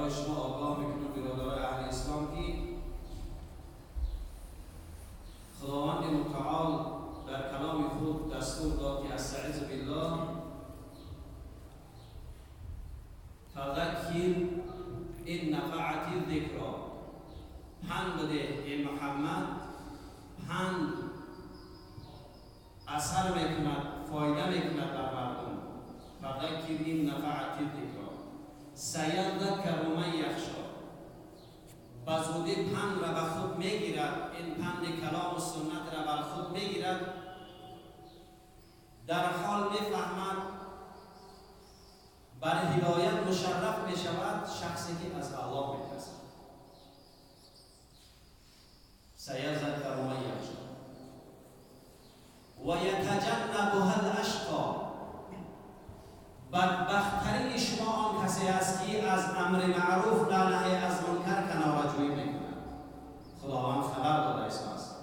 برای شما آگاه میکنم برادرای اهل اسلام که خداوند متعال در کلام خود دستور داد که استعیذ بالله فذکر ان نفعت الذکری، پند بده ای محمد، پند اثر میکند، فایده میکند بر مردم. فذکر ان نفعت الذکری سیذکر من یخشی، به زودی پند را به خود میگیرد، این پند کلام و سنت را بر خود میگیرد، در حال میفهمد، بر هدایت مشرف میشود شخصی که از الله میترسد. سیذکر من یخشی و یتجنبها الاشقی، بدبخت‌ترین شما آن کسی است که از امر معروف و نهی از منکر کناره‌جویی میکند. خداوند خبر داده است.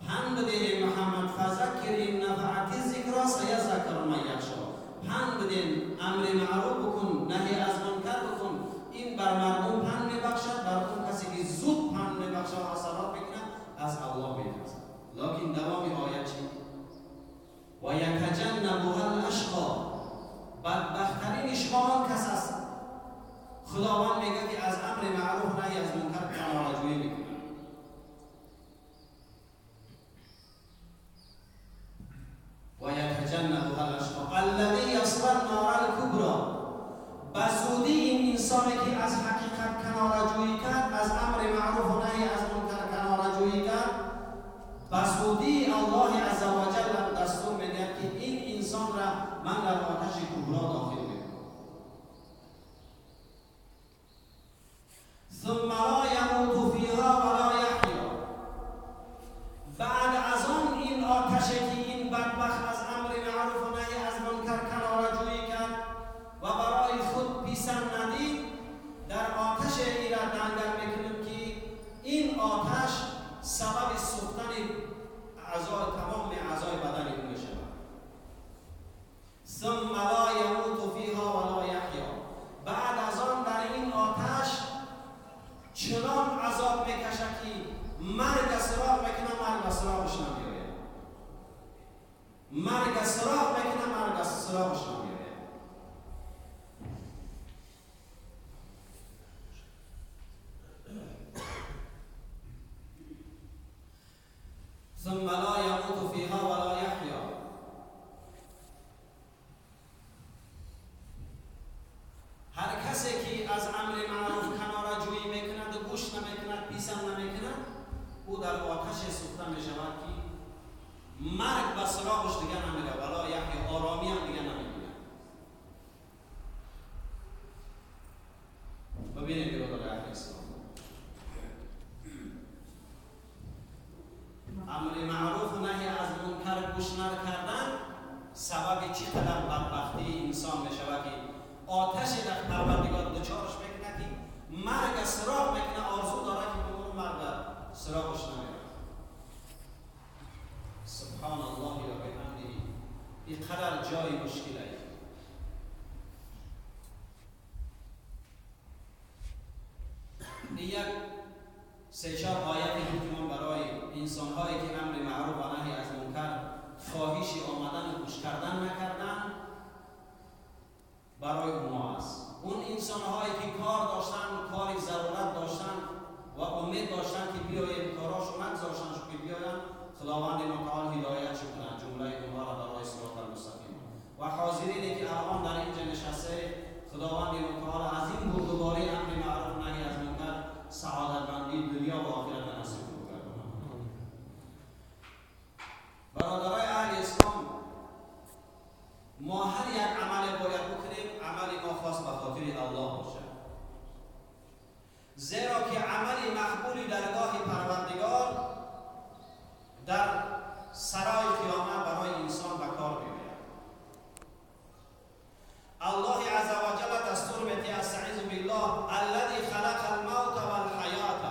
پند بده محمد فذکر ان نفعت الذکری سیذکر من یخشی، پند بده، امر معروف بکن، نهی از منکر بکن، این بر مردم پند میبخشد، بر اون کسی که زود پند میبخشد و اثرات میکند از الله میترسد. لکن دوام آیه چی؟ و یتجنبها الاشقی، بدبخت‌ترین شما آن کس است. خداوند میگه که از امر معروف نهی از منکر کناره‌جویی میکند. و یتجنبها الاشقی الذی یصلی النار الکبری، به زودی این انسانی که از حقیقت کناره‌جویی کرد، از امر معروف و نهی از منکر کناره‌جویی کرد، به زودی الله عز و جل دستور میدهد که این انسان را من در آتش کبرا داخل میکنم. ثم لا یموت فیها ولا یحیا، بعد از آن این آتش که این بدبخت از امر معروف و نهی از منکر کناره‌جویی کرد و برای خود پسند ندید، در آتش ای را دنگل میکنیم که این آتش سبب سوختن اعضای تمام اعضای بدن او میشود. ثم لا یموت فیها ولا یحیا، بعد از آن در این آتش چنان عذاب میکشد که مرگ سراغ میکنه، مرگ سراغش نمیآید، مرگ سراغ میکنه، مرگ سراغش نمیآید. ثم لا یموت فیها ولا یحیا، هر کسی که از امر معروف کناره‌جویی میکند و گوش نمیکند، پیسم نمیکند، او در آتش سوخته میشود که مرگ به سراغش دیگه نمیره، ولا یحیا، آرامی هم دیگه نمیبیند. ببینید برادر اهل اسلام، امر معروف و نهی از منکر گوش نکردن سبب چقدر بدبختی انسان میشود که آتش در پروردگار دچارش میکنه که مرگ سراغ میکنه، آرزو داره که بمونه، مرگ سراغش نمیره. سبحان الله و بحمده، اینقدر جای مشکله. این یک سه چهار آیتی بود که من برای انسان‌هایی که امر معروف و نهی از منکر خواهش آمدن و گوش کردن نکردن برای اونها است. اون انسان‌هایی که کار داشتن، کاری ضرورت داشتن و امید داشتن که بیایم کاراشو نگذاشتن که بیاین، خداوند متعال هدایت کنند جمله اونها را برای صراط المستقیم. و حاضرینی که الان در اینجا نشسته، خداوند متعال از این بردباری امر معروف نهی از منکر سعادتمندی دنیا و آخرت نصیب بگرداند. برادرای اهل اسلام، ما هر یک عمل باید بکنیم، عمل ما خاص به خاطر الله باشد، زیرا که عمل مقبولی درگاه پروردگار در سرای قیامت برای انسان به کار می‌آید. الله عز وجل دستور می‌دهد، استعیذ بالله الذی خلق الموت والحیات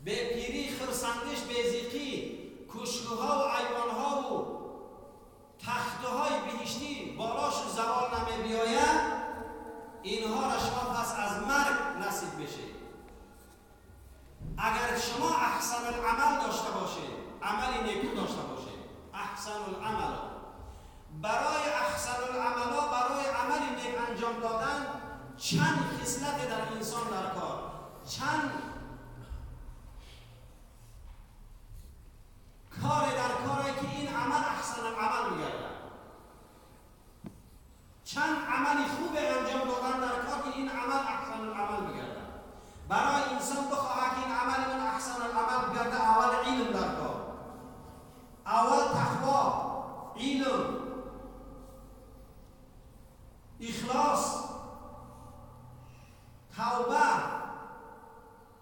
به پیری خرسندش به زیقی کشکها و ایوانها و تختهای بهشتی بالاش زوال نمی بیاید، اینها را شما پس از مرگ نصیب بشه. اگر شما احسن العمل داشته باشه، عمل نیکو داشته باشه، احسن العمل، برای احسن العمل، برای عمل نیک انجام دادن چند خصلت در انسان در کار، چند کار در کاری که این عمل احسن العمل میگردد، چند عمل خوب انجام دادن در کار که این عمل احسن العمل میگردد. برای انسان بخواهد که این عمل من احسن العمل بگرده، اول علم در کار، اول تقوا، علم، اخلاص، توبه،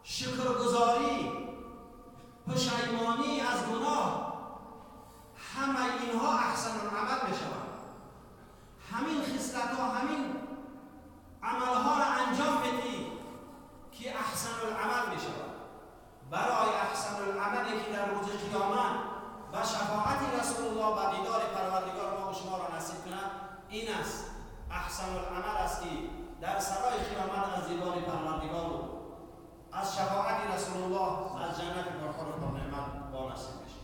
شکرگزاری، پشیمانی از گناه، همه اینها احسن العمل میشوند. همین خصلت ها، همین عملها را انجام بدی که احسن العمل میشود. برای احسن العملی که در روز قیامت و شفاعت رسول الله و دیدار پروردگار ما و شما را نصیب کند، این است احسن العمل است که در سرای قیامت از دیدار پروردگار و از شفاعت رسول الله از جنت پرخور و پرنعمت با نصیب بشه.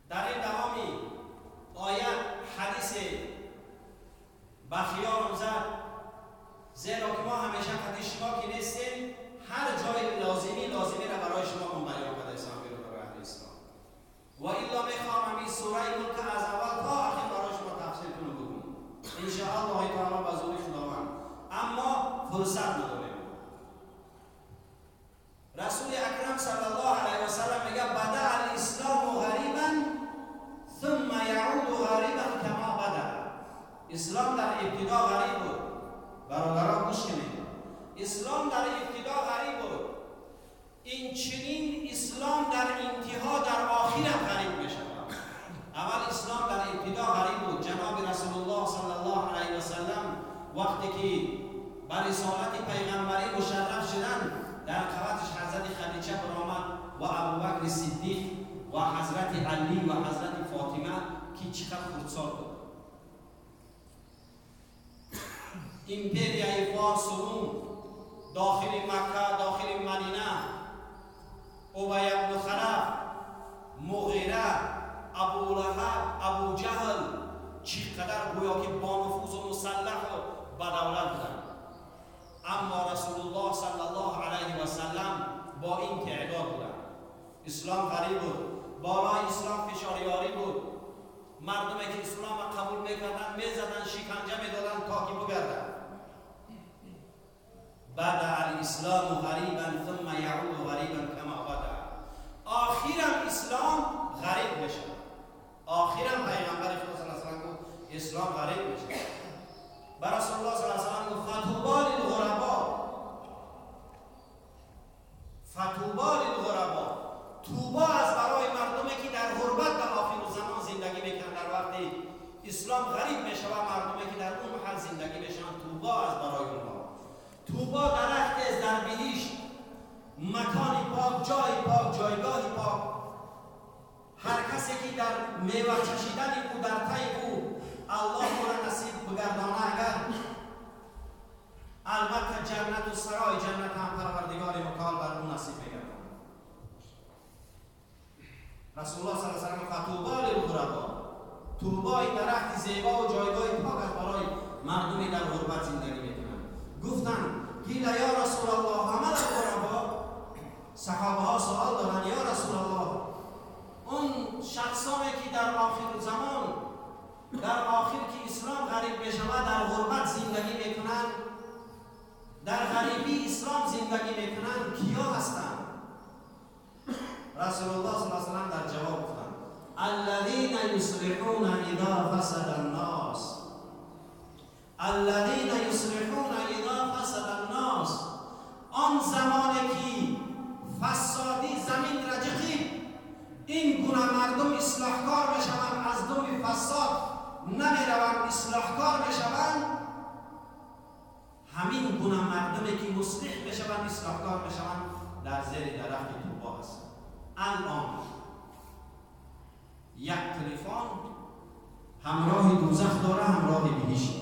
در این دوامی آیت حدیث بخیارم زد، زیرا که ما همیشه حدیث شما که نیستیم، هر جای لازمی را برای شما من بیان کرده اسلام برای اهل اسلام. و الا میخوام همین سوره ملک از اول تا آخر برای شما تفسیر کنم بگم ان شاء الله تعالی به زور خداوند، اما فرصت نداریم. رسول اکرم صلی الله علیه و سلم میگه بدأ الاسلام غریبا ثم یعود غریبا کما بدأ. اسلام در ابتدا غریب بود. برادران گوش کنید، اسلام در ابتدا غریب بود، این چنین اسلام در انتها در آخر هم غریب میشود. اول اسلام در ابتدا غریب بود. جناب رسول الله صلی الله علیه و سلم وقتی که بر رسالت پیغمبری مشرف شدن، در قوتش حضرت خدیجه برآمد و ابوبکر صدیق و حضرت علی و حضرت فاطمه که چقدر خردسال بود. ایمپریای فارس و روم داخل مکه، داخل مدینه، ابی بن خلف، مغیره، ابو لهب، ابو جهل، چقدر گویا که با نفوذ و مسلح و بدولت بودند. اما رسول الله صلی الله علیه و سلم با این تعداد بودند. اسلام غریب بود، بالای اسلام فشاریاری بود. مردمی که اسلام قبول میکردن میزدن، شکنجه میدادن تا که بگردن. بدأ الاسلام غریبا ثم یعود غریبا کما بدأ. آخرم اسلام غریب میشه. آخرم پیغمبر خدا صلی الله علیه و سلم گفت اسلام غریب میشه. بر رسول الله صلی الله علیه و سلم گفت فطوبی للغربا، فطوبی للغربا، توبا از برای مردمی که در غربت در آخر زمان زندگی میکنن. در وقتی اسلام غریب میشه و مردمی که در اون محل زندگی میشن، توبا از برای اونها. توبا درخت از در بهشت، مکانی پاک، جای پاک، جایگاهی پاک. هر کسی که در میوه چشیدن او، در طی او الله او را نصیب بگردانه، اگر البته جنت و سرای جنت هم پروردگار متعال بر او نصیب بگردانه. رسول الله صلی الله علیه و سلم فطوبی للغربا، توبای درخت زیبا و جایگاه پاک است برای مردمی در غربت زندگی میکنند. گفتند قیل یا رسول الله وما الغربا؟ صحابه ها سوال دارند یا رسول الله، اون شخصانی که در آخر زمان، در آخر که اسلام غریب میشود، در غربت زندگی میکنند، در غریبی اسلام زندگی میکنند، کیا هستند؟ رسول الله صلی الله علیه و سلم در جواب گفتند الذین یصلحون اذا فسد الناس، الذین یصلحون اذا فسد الناس. آن زمانی که فسادی زمین را جخید، این گونه مردم اصلاحکار میشوند، از دم فساد نمیروند، اصلاحکار میشوند. همین گونه مردمی که مصلح میشوند، اصلاحکار میشوند، در در زیر درخت توبا هست. الان یک تلفن همراه دوزخ داره، همراه بهشت.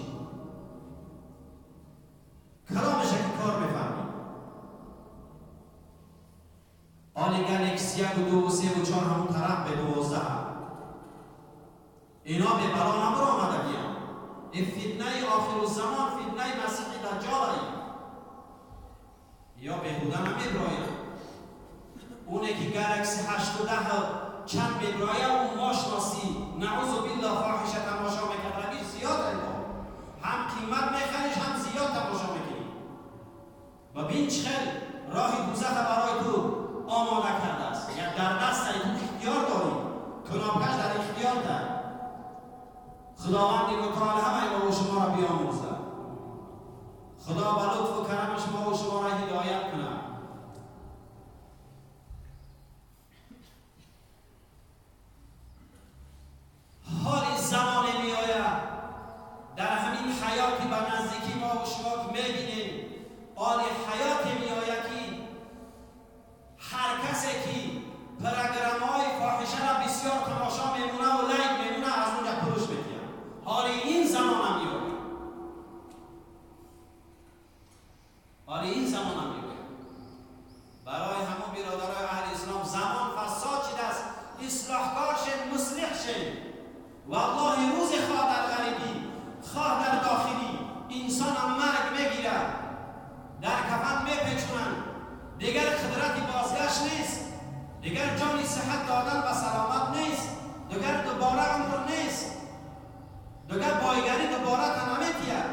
کلامش که کار میفرمید. آن گلکسی 1 و 2 و 3 و 4 همون طرف به 12 هم. اینا به بلا نبر آمده بیان. این فتنه آخر الزمان، فتنه مسیح دجال یا بهوده نمیبراید. اونه که گلکسی 8 و 10 چند میبرایه اون ماشناسی نعوذ بالله فاحشه تماشا میکرد. زیاد اینا هم قیمت میخریش هم زیاد تماشا میکنی و بین چخل راه دوزخ برای تو آماده کرده است. یک در دست تو اختیار داری، کنابکش در اختیار داری. خداوند متعال همه ما و شما را بیاموزد. خدا به لطف و کرمش ما و شما را هدایت کند. حال زمان می آید در همین حیاتی به نزدیکی ما و شما که میبینیم، حال حیات می آید که هر کسی که پروگرام های فاحشه را بسیار تماشا میمونه و like میمونه از اونجا پروش میدیم. حال این زمان هم میآید. حال این زمان هم میآید. برای همون برادرای اهل اسلام زمان فساد شده است. اصلاحکار شد، مصلح شد. والله روز خواه در غریبی خواه در داخلی انسان هم مرگ میگیرد، در کفن میپیچونند، دیگر قدرت بازگشت نیست، دیگر جانی صحت دادن و سلامت نیست، دیگر دوباره عمر نیست، دیگر بایگری دوباره تنمیتیه،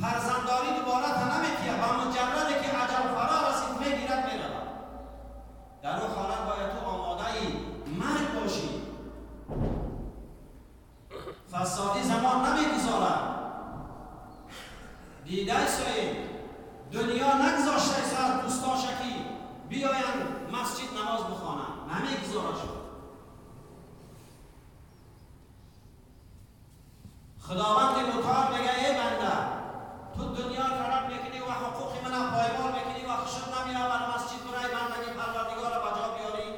فرزنداری دوباره تنمیتیه. و مجرد که عجل فرا رسید میگیرد میرود. در اون حالت باید تو آماده ای مرگ باشی. فسادی زمان نمیگذارد. دیده سوی دنیا نگذاشته ساعت دوستاشه که بیاین مسجد نماز بخوانند، نمیگذاره شد. خداوند متعال میگه ای بنده، تو دنیا طلب میکنی و حقوق من پایمال میکنی و خوشت نمیاد بر مسجد برای بندگی پروردگار را بجا بیاری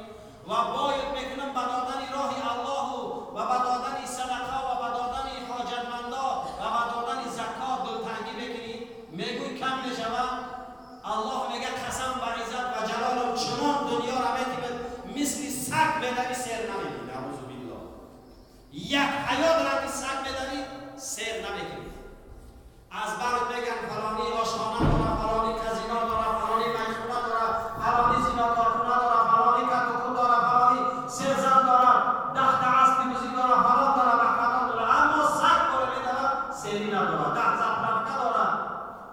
و باید میکنم به دادن راه الله و به دادن صدقه و به دادن حاجتمندا و به دادن زکات دلتنگی میکنی، میگوی کم میشود. الله میگه قسم و عزت و جلال چنان دنیا را میتیمد مثل سگ بدوی سیر نمیدی. نعوذ بالله. یک حیات را سگ بدوی سیر نمیکنی. از برات میگن فلانی آشخانه داره، فلانی کازینو داره، فلانی میخونه داره، فلانی زیناکارخونه داره، فلانی کتوکو داره، فلانی سرزن داره، 10 تا اسب بزی داره، فلان داره، بهمان داره، اما سگ داره میداره سیری نداره، 10 زپرفکه داره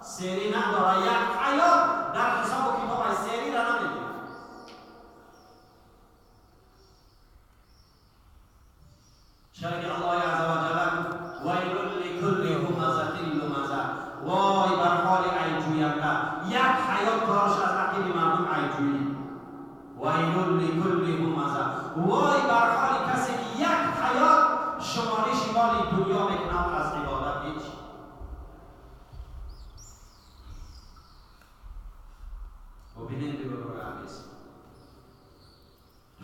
سیری نداره. یک حیات در حساب و کتاب سیری را نمیدونه. چرا که الله عز و جل ویل لکل همزه لمزه، وای بر حال عیب جوینده. یک حیات کارش از عقیب مردم عیب جویی. ویل لکل همزه، وای بر حال کسی که یک حیات شمارش مال دنیا میکنه از عبادت هیچ. ببینید برادران عزیز،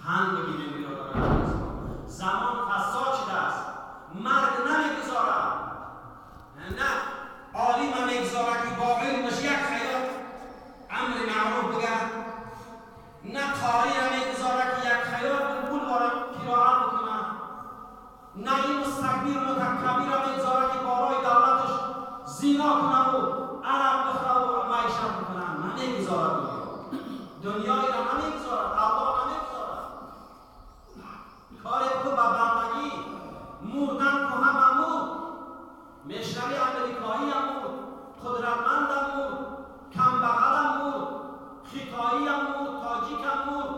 پند بگیریم برادران عزیز. زمان فساد شده است، مرگ نمیگذارد، نه عالم میگذارد که با علمش یک حیات امر معروف بگه، نه قاری نمیگذارد که یک حیات بلبل وارد قرائت بکنه، نه این مستکبر متکبر میگذارد که بالای دولتش زینا کنه و عرق بخوره و معیشت بکنه. نمیگذارد، دنیای را نمیگذارد، الله نمیگذارد. کار تو به بندگی مردن که همه مرد، مشنوی امریکایی هم مرد، قدرتمند هم مرد، کمبغل هم مرد، خیتایی هم مرد، تاجیک هم مرد،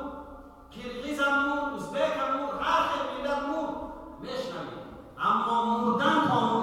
کرغیز هم مرد، ازبک هم مرد، هر خیل ملت مرد میشنوی. اما مردن تا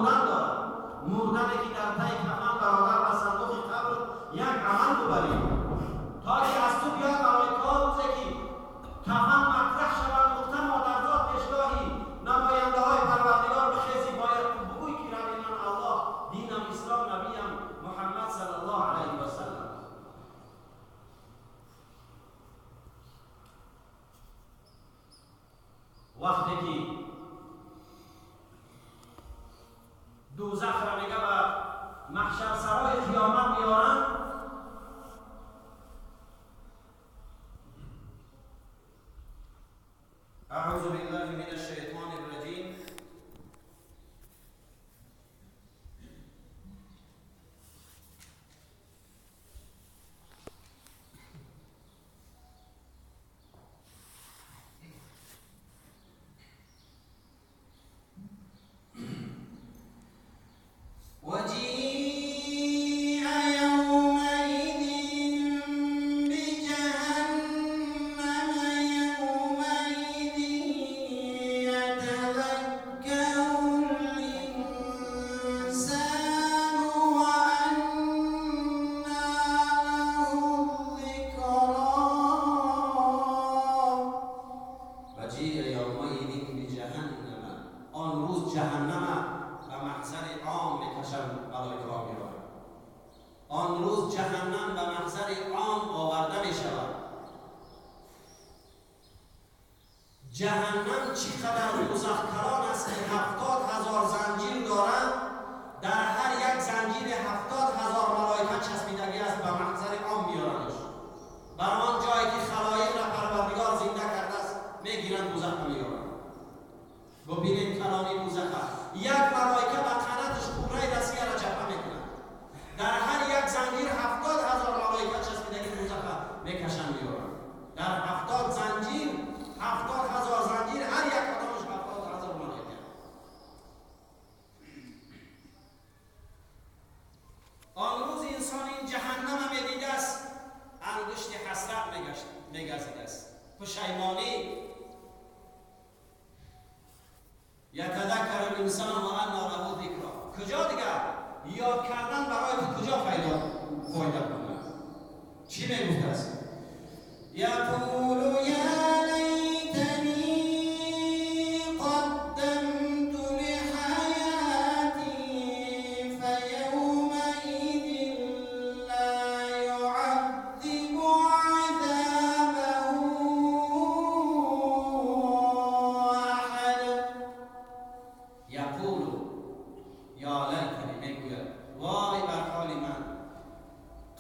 آن روز جهنم به محضر عام آورده می شود. جهنم چقدر دوزخ کلان است که 70,000 زنجیر دارد، در هر یک زنجیر 70,000 ملائکه چسبیدگی است، به محضر عام میارنش، بر آن جایی که خلایق را پروردگار زنده کرده است میگیرند، دوزخ میارند. ببینید کلانی دوزخ است. یک ملائکه به قناتش کوره رسیه را چپه میکند، در هر یک زنجیر 70,000 ملائکه چسبیدگی دوزخ میکشند میارند. در 70 زنجیر 70,000 زنجیر، هر یک کدامش 70,000 ملائکه. آن روز انسان این جهنم میدیده است، انگشت حسرت میگزیده است، پشیمانی. یتذکر الانسان و انا له ذکری. کجا دیگر یاد کردن برای تو کجا فایده کنه؟ چی میگفته است؟ یقول یا لیتنی قدمت لحیاتی فیومئذ لا یعذب عذابه احد. یقول یا لیتنی، میگوید وای بر حال من،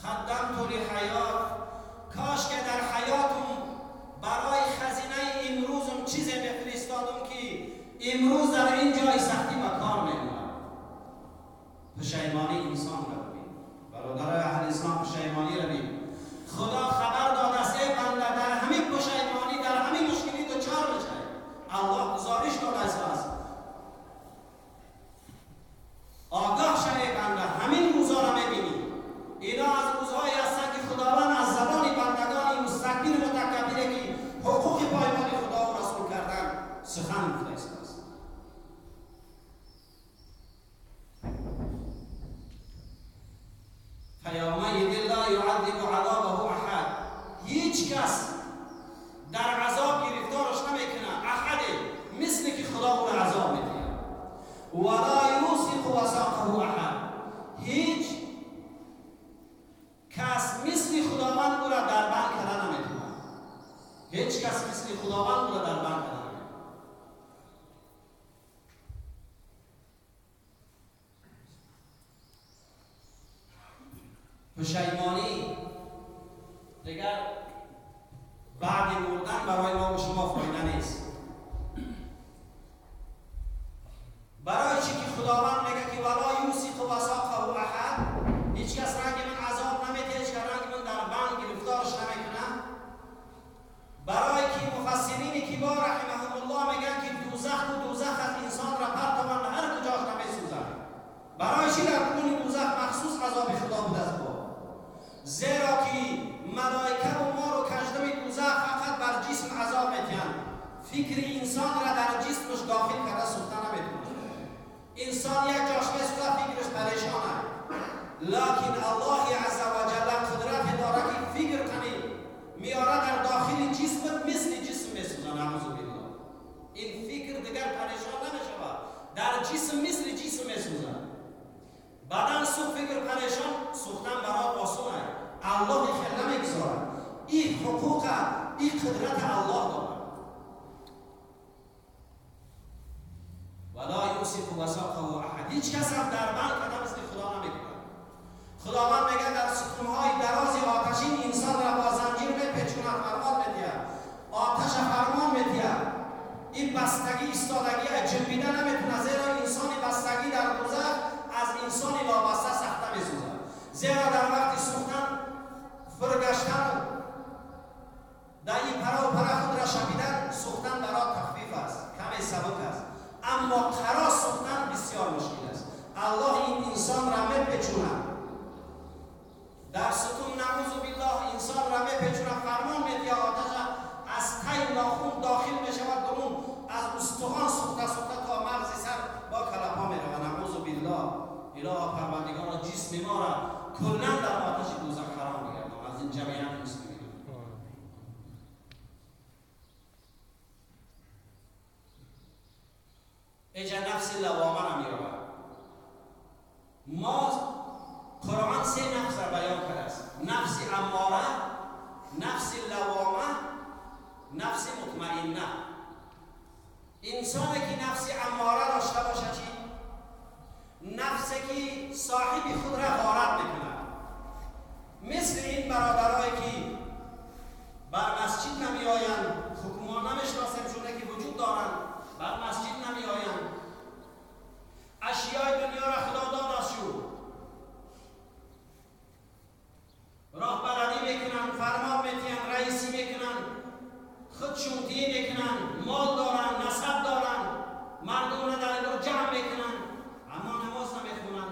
قدمت لحیات، کاش که در حیاتم برای خزینه امروزم چیزی میفرستادم که امروز در این جای سختی به کار می‌آمد. پشیمانی انسان را ببین برادرای اهل اسلام، پشیمانی را ببین. خدا خبر داده است ای بنده در همین پشیمانی، در همین مشکلی دچار بشه. الله گزارش داده است، آگاه شو ای بنده، همین روزا را می‌بینی. اینا از روزهایی هستند که خداوند از زبان بندگان مستکبر متکبر که حقوق پایمال خدا و رسول کردن سخن گفته است. فیومئذ لا یعذب عذابه احد. هیچ کس در عذاب گرفتارش نمیکنه، احد، مثل که خدا او را عذاب میده. ولا یوثق وثاقه احد. هیچ کس مثل خداوند او را در بند کرده نمیتونه. هیچ کس مثل خداوند او را در بند کرده نمیتونه. پشیمانی دیگر بعد مردن برای ما و شما فایده نیست. برای چی که خداوند میگه که ولا یوثق وثاقه احد، هیچ کس رنگ من عذاب نمیده، هیچ کس رنگ من در بند گرفتارش نمیکنه. برای که مفسرین کبار رحمهم الله میگن که دوزخ و دوزخ از انسان را پرتابند، هر کجاش نمیسوزند. برای چی در درون دوزخ مخصوص عذاب خدا بوده است؟ زیرا که ملائکه و ما رو کشدم دوزخ فقط بر جسم عذاب میتین، فکر انسان را در جسمش داخل کرده سوخته نمیتونه. انسان یک جاش میسوزه، فکرش پریشانه. لکن الله عز وجل قدرت داره که فکر کنی میاره در داخل جسمت، مثل جسم میسوزه. نعوذ بالله. این فکر دیگر پریشان نمیشود، در جسم مثل جسم میسوزه. بدن سوخت، فکر پریشان، سوختن برای آسانه. الله خیر نمیگذارد. این حقوق، این قدرت الله دارد. ولا یوثق وثاقه احد. هیچ کس هم در بند کرده مثل خدا نمیکند. خداوند میگه در ستونهای دراز آتشین انسان را با زنجیر میپیچوند، فرمان میدهد، آتش فرمان میدهد. این بستگی ایستادگی جنبیده نمیتونه، زیرا انسان بستگی در دوزخ از انسان وابسته سخته میسوزد. زیرا در وقت سوختن فرگشتن در این پرا و پرا خود را شبیدن، سوختن برای تخفیف است، کمی سبک است، اما قرار سوختن بسیار مشکل است. الله این انسان را میپیچوند در ستون، نعوذ بالله، انسان را میپیچوند، فرمان میدهد، آتش از ته ناخن داخل میشود درون، از استخوان سوخته سوخته تا مغز سر با کلپا میرود. نعوذ بالله. اله پروردگارا جسم ما را کلا در آتش دوزخ حرام بگردان از این جمعیت مسلمین. ایجا نفس لوامه را میرود. ما قرآن سه نفس را بیان انسانی که نفس اماره داشته باشه چی؟ نفسی که صاحب خود را غارت میکنه. مثل این برادرایی که بر مسجد نمی آیند، حکومت نمیشناسیم چون که وجود دارند، بر مسجد نمی آیند، اشیای دنیا را خدا داد از شو، راه بلدی میکنن، فرمان میتین، رئیسی میکنن، خودشون دی میکنن، مال دارن، نسب دارن، مردم را در دور جمع میکنن، اما نماز نمیخونن،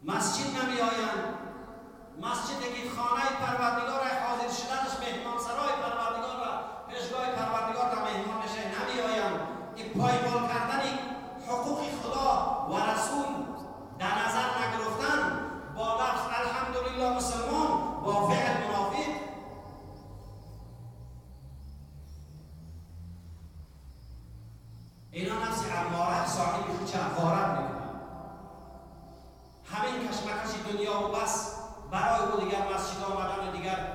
مسجد نمی آیند. مسجدی که خانه پروردگار حاضر شدنش مهمانسرای پروردگار و پیشگاه پروردگار در مهمان میشه نمی آیند. این پایمال کردن حقوق خدا و رسول در نظر نگرفتن، با لفظ الحمدلله مسلمان، با فعل منافق. اینا نفس اماره صاحب خودش غارت میکنه. همین کشمکش دنیا و بس، برای او دیگر مسجد آمدن دیگر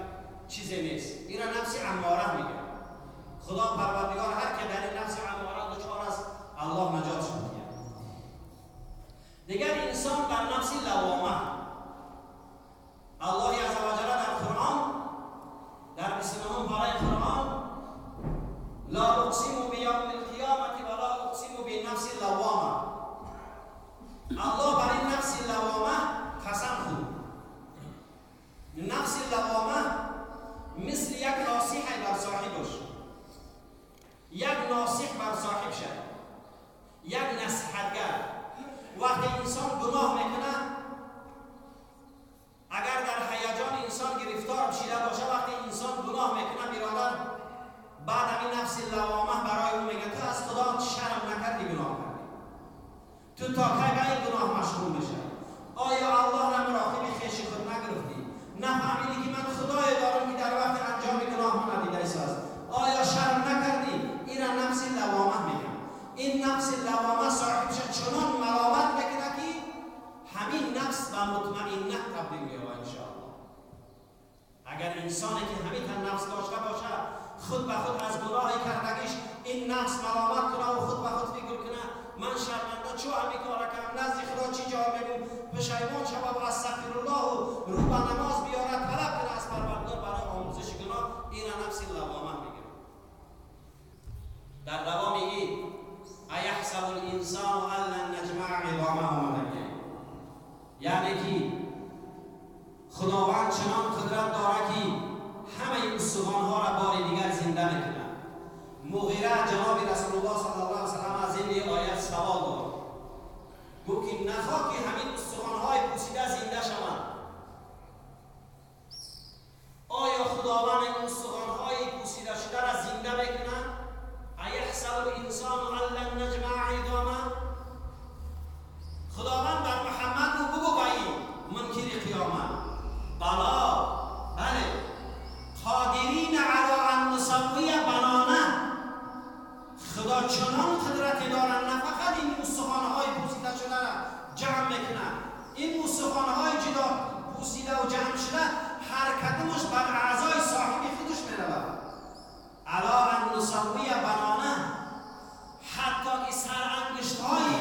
چیزی نیست. اینا نفس اماره میگه. خدا پروردگار هر که در این نفس اماره دچار است الله نجاتش میده. دیگر انسان بر نفس لوامه، الله عز وجل در قرآن در 29 پاره قرآن لا اقسم بیوم القیامة ولا اقسم بالنفس اللوامه. الله بر این نفس لوامه قسم خورد. نفس لوامه مثل یک ناصح بر صاحبش، یک ناصح بر صاحب شد، یک نصیحتگر. وقتی انسان گناه میکنه، اگر در هیجان انسان گرفتار شده باشه، وقتی انسان گناه میکنه برادر، بعد همین نفس لوامه برای او میگه تو از خدا شرم نکردی گناه کردی، تو تا کی به این گناه مشغول میشه؟ آیا الله را مراقب خویش خود نگرفتی؟ نفهمیدی که من خدای دارم که در وقت انجام گناه من ندیده است؟ آیا شرم نکردی؟ این را نفس لوامه میگه. این نفس لوامه صاحبش چنان ملامت میکنه که همین نفس به مطمئنه تبدیل میشه انشاءالله. اگر انسانی که همین تن نفس داشته باشه، خود به خود از گناه کردگیش این نفس ملامت کنه و خود به خود فکر کنه من شرمنده چو همین کار کردم، نزد خدا چی جواب میگم، پشیمان شوم و استغفر الله و رو به نماز بیاره، طلب کنه از پروردگار برای آموزش گناه، این نفس لوامه میگه. در دوام این ایحسب الانسان ان لن نجمع عظامه آمده، یعنی که خداوند چنان قدرت داره که همه استخوان‌ها را بار دیگر زنده میکنه. مغیره جناب رسول الله صلی الله علیه و سلم از این آیت سوال داد، گفت که نخواه که همین استخوان‌های پوسیده زنده شوند، آیا خداوند این استخوان‌های پوسیده شده را زنده میکنه؟ ایحسب الانسان ان لن نجمع عظامه. خداوند بر محمد رو بگو با این منکر قیامت، بلا بله قادرین علی ان نسوی بنانه. خدا چنان قدرت دارن نه فقط این استخوان‌های پوسیده شده را جمع میکنه، این استخوان‌های جدا پوسیده و جمع شده هر کدومش بر اعضای صاحب خودش میرود. علی ان نسوی بنانه، حتی که سرانگشت‌های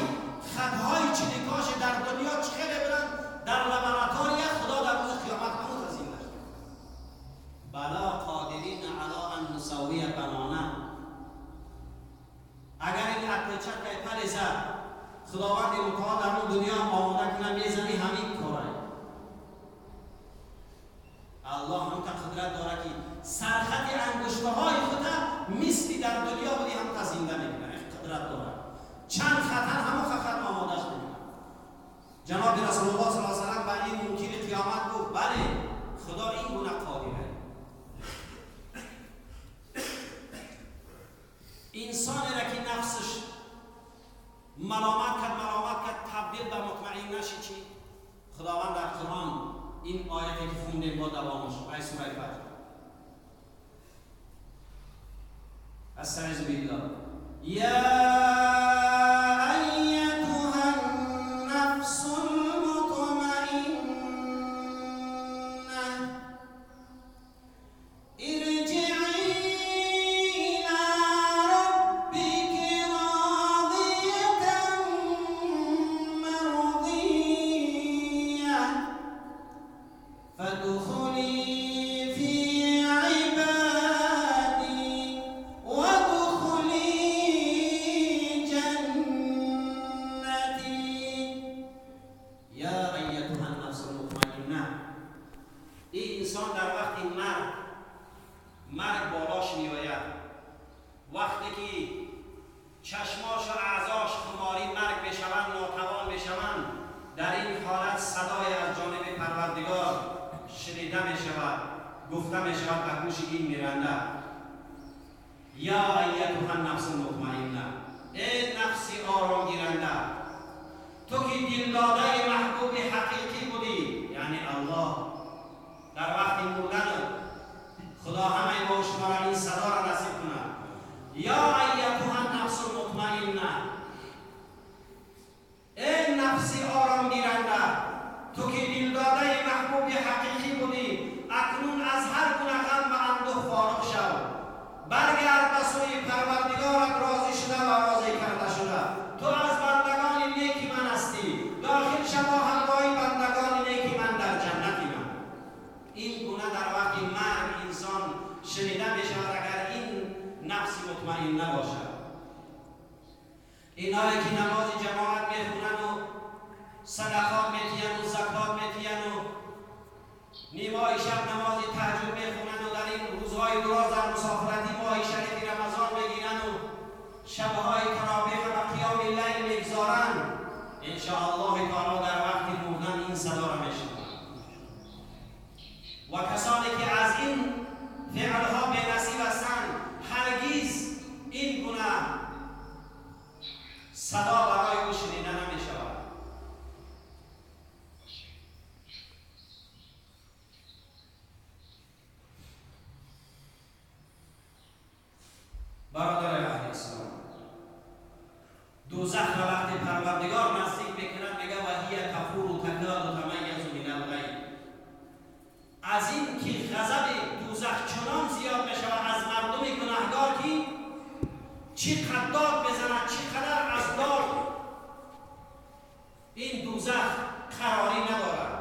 خطهای چلیکاش در دنیا چه برند در لبراتوری خدا در روز قیامت همون تزیین داشت. بلا قادرین علی ان نسوی بنانه. اگر این اپلیچک پریزه خداوند متعال در اون دنیا آماده کنه میزنی همین کاره. الله هم تا قدرت داره که سرخط انگشت‌های خود مثلی در دنیا بودی هم تزینده میکنه، قدرت داره. چند خطر همون خطر آمادهش میکنه. جناب رسول الله صلی الله علیه و سلم به این منکر قیامت گفت بله خدا این گونه قادره. انسانی را که نفسش ملامت کرد تبدیل به مطمئن نشی چی؟ خداوند در قرآن این آیتی که خوندیم با دوامش ای سوره فجر، استعیذ بالله، یا ایتها النفس المطمئنه ارجعی الى ربک انسان در وقت مرگ بالاش میآید، وقتی که چشماش و اعضاش خماری مرگ بشوند، ناتوان بشوند، در این حالت صدای از جانب پروردگار شنیده می شود، گفته می شود به گوش این میرنده: یا ایتها النفس المطمئنه، ای نفس آرام گیرنده، تو که دلداده محبوب حقیقی بودی، یعنی الله، در وقت مردن خدا همه ما و شما را این صدا را نصیب کند. یا ایتها النفس المطمئنه، ای نفس آرام گیرنده، تو که دلداده محبوب حقیقی بودی، اکنون از هر گونه غم و اندوه فارغ شو، برگرد به سوی پروردگارت راضی شده و راضی کرده شده. تو از بندگان نیک من هستی، داخل شو با همراهی بندگان نیک من در جنت من. این گونه در وقت مرگ انسان شنیده می شود اگر این نفس مطمئن نباشد. اینایی که نماز جماعت میخونن و صدقات میتین و زکات میتین و نیمای شب نماز تهجد میخونن و در این روزهای دراز در مسافرتی ماه شریف رمضان میگیرن و شبهای تراویح و قیام لیل میگذارن، ان شاء الله تعالی در وقت مردن این صدا را میشنوند. و کسانی که از این فعلها بی‌نصیب هستند هرگز این گونه صدا برای او شنیده نمیشود. برادر اهل اسلام، دوزخ را وقتی پروردگار نزدیک میکند میگه و هی تفور و تکاد و تمیز من الغیظ. از این که غضب دوزخ چنان زیاد میشود از مردم گناهگار که چی قداد بزند، چی قدر از داد، این دوزخ قراری ندارد.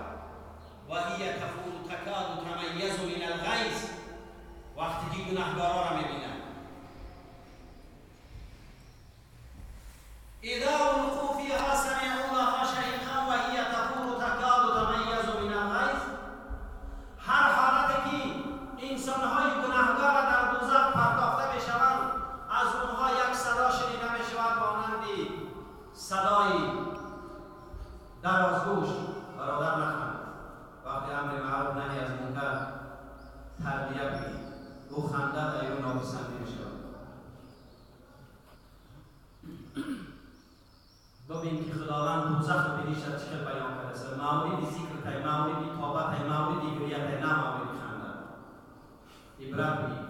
و هی تفور و تکاد و تمیز من الغیظ، وقتی که گناهگارا را میبیند. اذا القوا فيها سمعوا لها شهيقا وهي تفور تكاد تميز من الغيظ. هر حالتی که انسانهای گناهگار در دوزخ پرداخته میشوند از اونها یک صدا شنیده میشود مانند صدای درازگوش. برادر نخند، وقتی امر معروف نهی از منکر تربیه بگیر، او خنده در او ناپسندی میشود. ببین که خداوند دوزخ و بهشت چه بیان کرده است. مورد ذکر تی، مورد توبه تی، مورد گریه تی، نه مورد خنده. عبرت بگیر.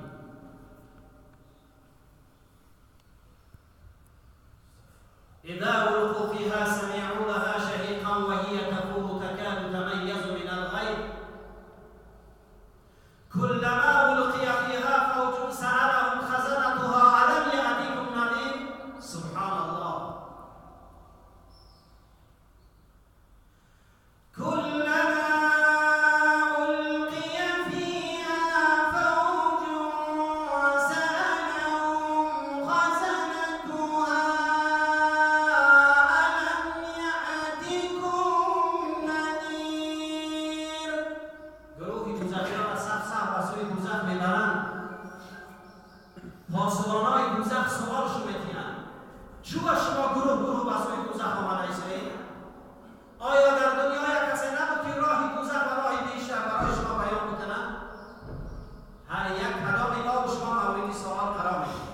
اذا القوا فيها سمعوا لها شهيقا وهي تفور تكاد تميز من الغيظ كلما القي فيها فوج سألهم خزنتها الم يأتكم نذير. سبحان الله. كلما ألقي فيها فوج سألهم خزنتها ألم يأتكم نذير. گروهی دوزخیان را صف صف به سوی دوزخ میبرند. پاسبانای دوزخ سوالشو میتینند: چون شما گروه گروه به سوی دوزخ آمده ایستید؟ آیا در دنیا یک کسی نبود که راه دوزخ و راه بهشت برای شما بیان بکنه؟ هر یک کلام ما و شما مورد سوال قرار میگیرد.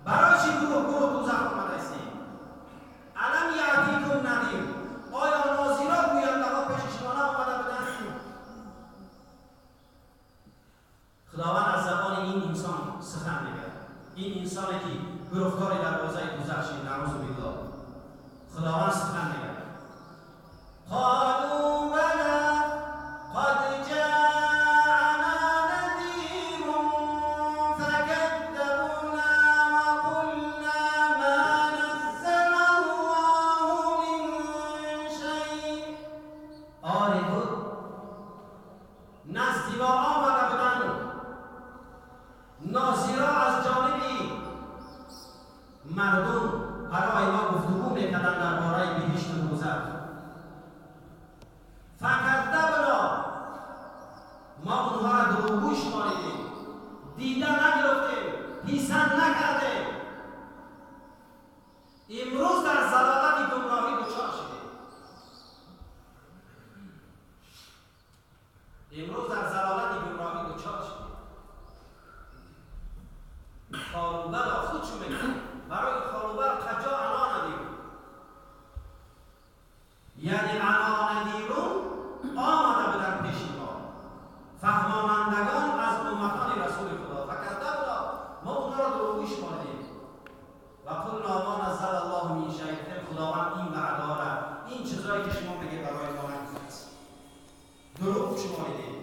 برای چی گروه گروه دوزخ آمده ایستید؟ الم یأتیکم نذیر، آیا ناظران گوینده ها پیش شما نآمده بودند؟ خداوند از زبان این انسان سخن میگه، این انسانی که گرفتار دروازه دوزخ شد، نعوذ بالله. خداوند سخن میگه: قالوا بلى قد جاءنا نذير فكذبنا وقلنا ما نزل الله من شيء. آری بود نزدی ما آمده بودند ناظرا از جانب مردم برای ما گفتگو میکردند درباره بهشت و دوزخ. فکذبنا، امروز در ضلالت گمراهی دچار شدیم. قالوا بلا خودشو میگن برای قالوا بلا قد جاءنا نذیر، یعنی انا نذیرون آمده بودن پیش ما فهمانندگان از امتان رسول خدا، فکذبنا ما اونا را دروغگو شماردیم و قلنا ما نزل الله من شیء، خداوند این وعده را، این چیزایی که شما میگه برای ما نگفته است، دروغ شماردیم.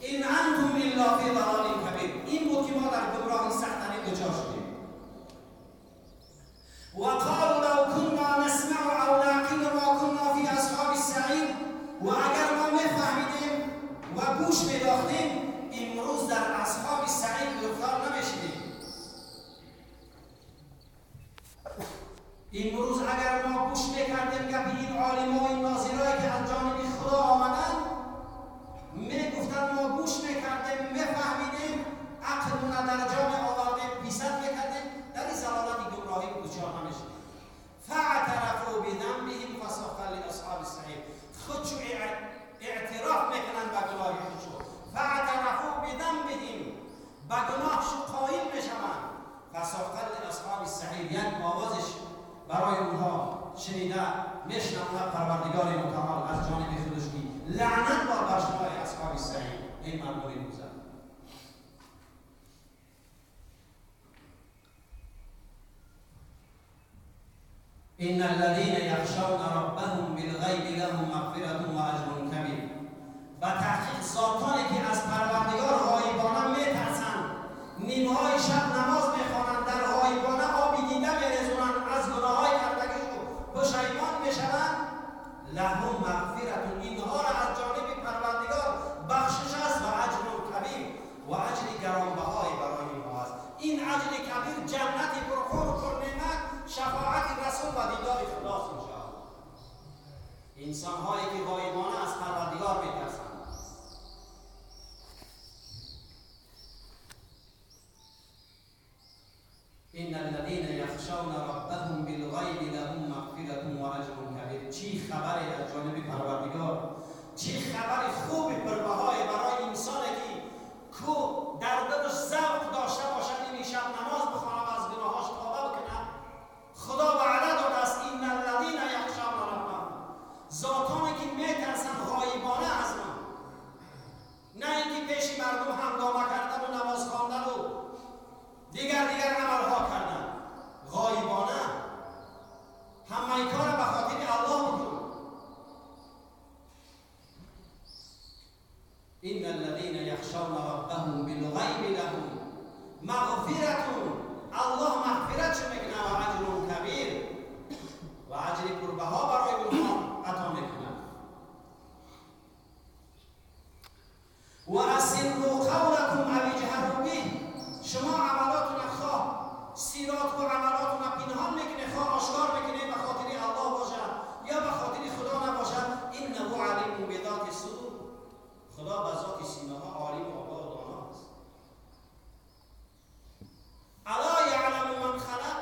این انتم الا فی ضلال کبیر، این بود که ما در گمراهی سخت‌ترین دچار شدیم. و قالوا لو كنا نسمع او نعقل ما كنا فی اصحاب السعیر، و اگر ما میفهمیدیم و گوش میداختیم امروز در اصحاب سعیر گرفتار نمیشدیم. امروز اگر ما گوش میکردیم گپ این عالم و این ناظرایی که از جانب خدا آمدن میگفتن، ما گوش میکردیم میفهمیدیم، عقلمون در جا میآوردیم، پیسند میکردیم، در این ضلالت گمراهی دچار نمیشدیم. فاعترفوا بذنبهم فسحقا لاصحاب السعیر، خودشو اعتراف میکنن به گناه خودشو، فاعترفوا بذنبهم به گناهشو قائل میشوند، فسحقا لاصحاب السعیر، یک آوازش برای اونها شنیده میشنوند پروردگار متعال از جانب خودش که لعنت باد بر شما ای اصحاب سعیر، ای مردم دوزخ. ان الذين يخشون ربهم بالغیب لهم مغفرة و اجر کبیر، و تحقیق ذاتانی که از پروردگار غایبانه میترسند، نیمهای شب نماز میخوانند، در غایبانه آب دیده میرزونند، از گناههای کردگیشون پشیمان میشوند، لهم مغفرة، اینها را از جانب پروردگار بخشش است و اجر کبیر، و اجر گرانبهای برای اینها است. این اجر کبیر جنت پرخور و پرنعمت، شفاعت رسول و دیدار خداست انشاءالله. انسانهایی که غایبانه از پروردگار میترسند. ان الذين يخشون ربهم بالغیب لهم مغفرة و اجر کبیر. چی خبری از جانب پروردگار، چی خبر خوبی پربهای برای انسانی که کو در دلش ذوق داشته باشد این شب نماز بخواند و از گناهاش توبه بکنه. خدا وعده داده است ان الذين یخشون ربهم، ذاتانی که میترسند غایبانه از من، نه اینکه پیش مردم هنگامه کردن و نماز خواندن و دیگر عملها کردن، غایبانه همه کار به خاطر الله بکن. ان الذين یخشون ربهم بالغیب لهم مغفرة، الله مغفرت میکنه و اجر کبیر، و اجر پربها برای اونها عطا میکنه. و اسروا قولکم او اجهروا به، شما عملاتون خواه سیرات و عملاتون پنهان میکنه، خواه آشکار میکنه، به خاطر الله باشد یا به خاطر خدا نباشد، انه علیم بذات الصدور، خدا به ذات سینه ها عالم و آگاه و دانا است. الا یعلم من خلق،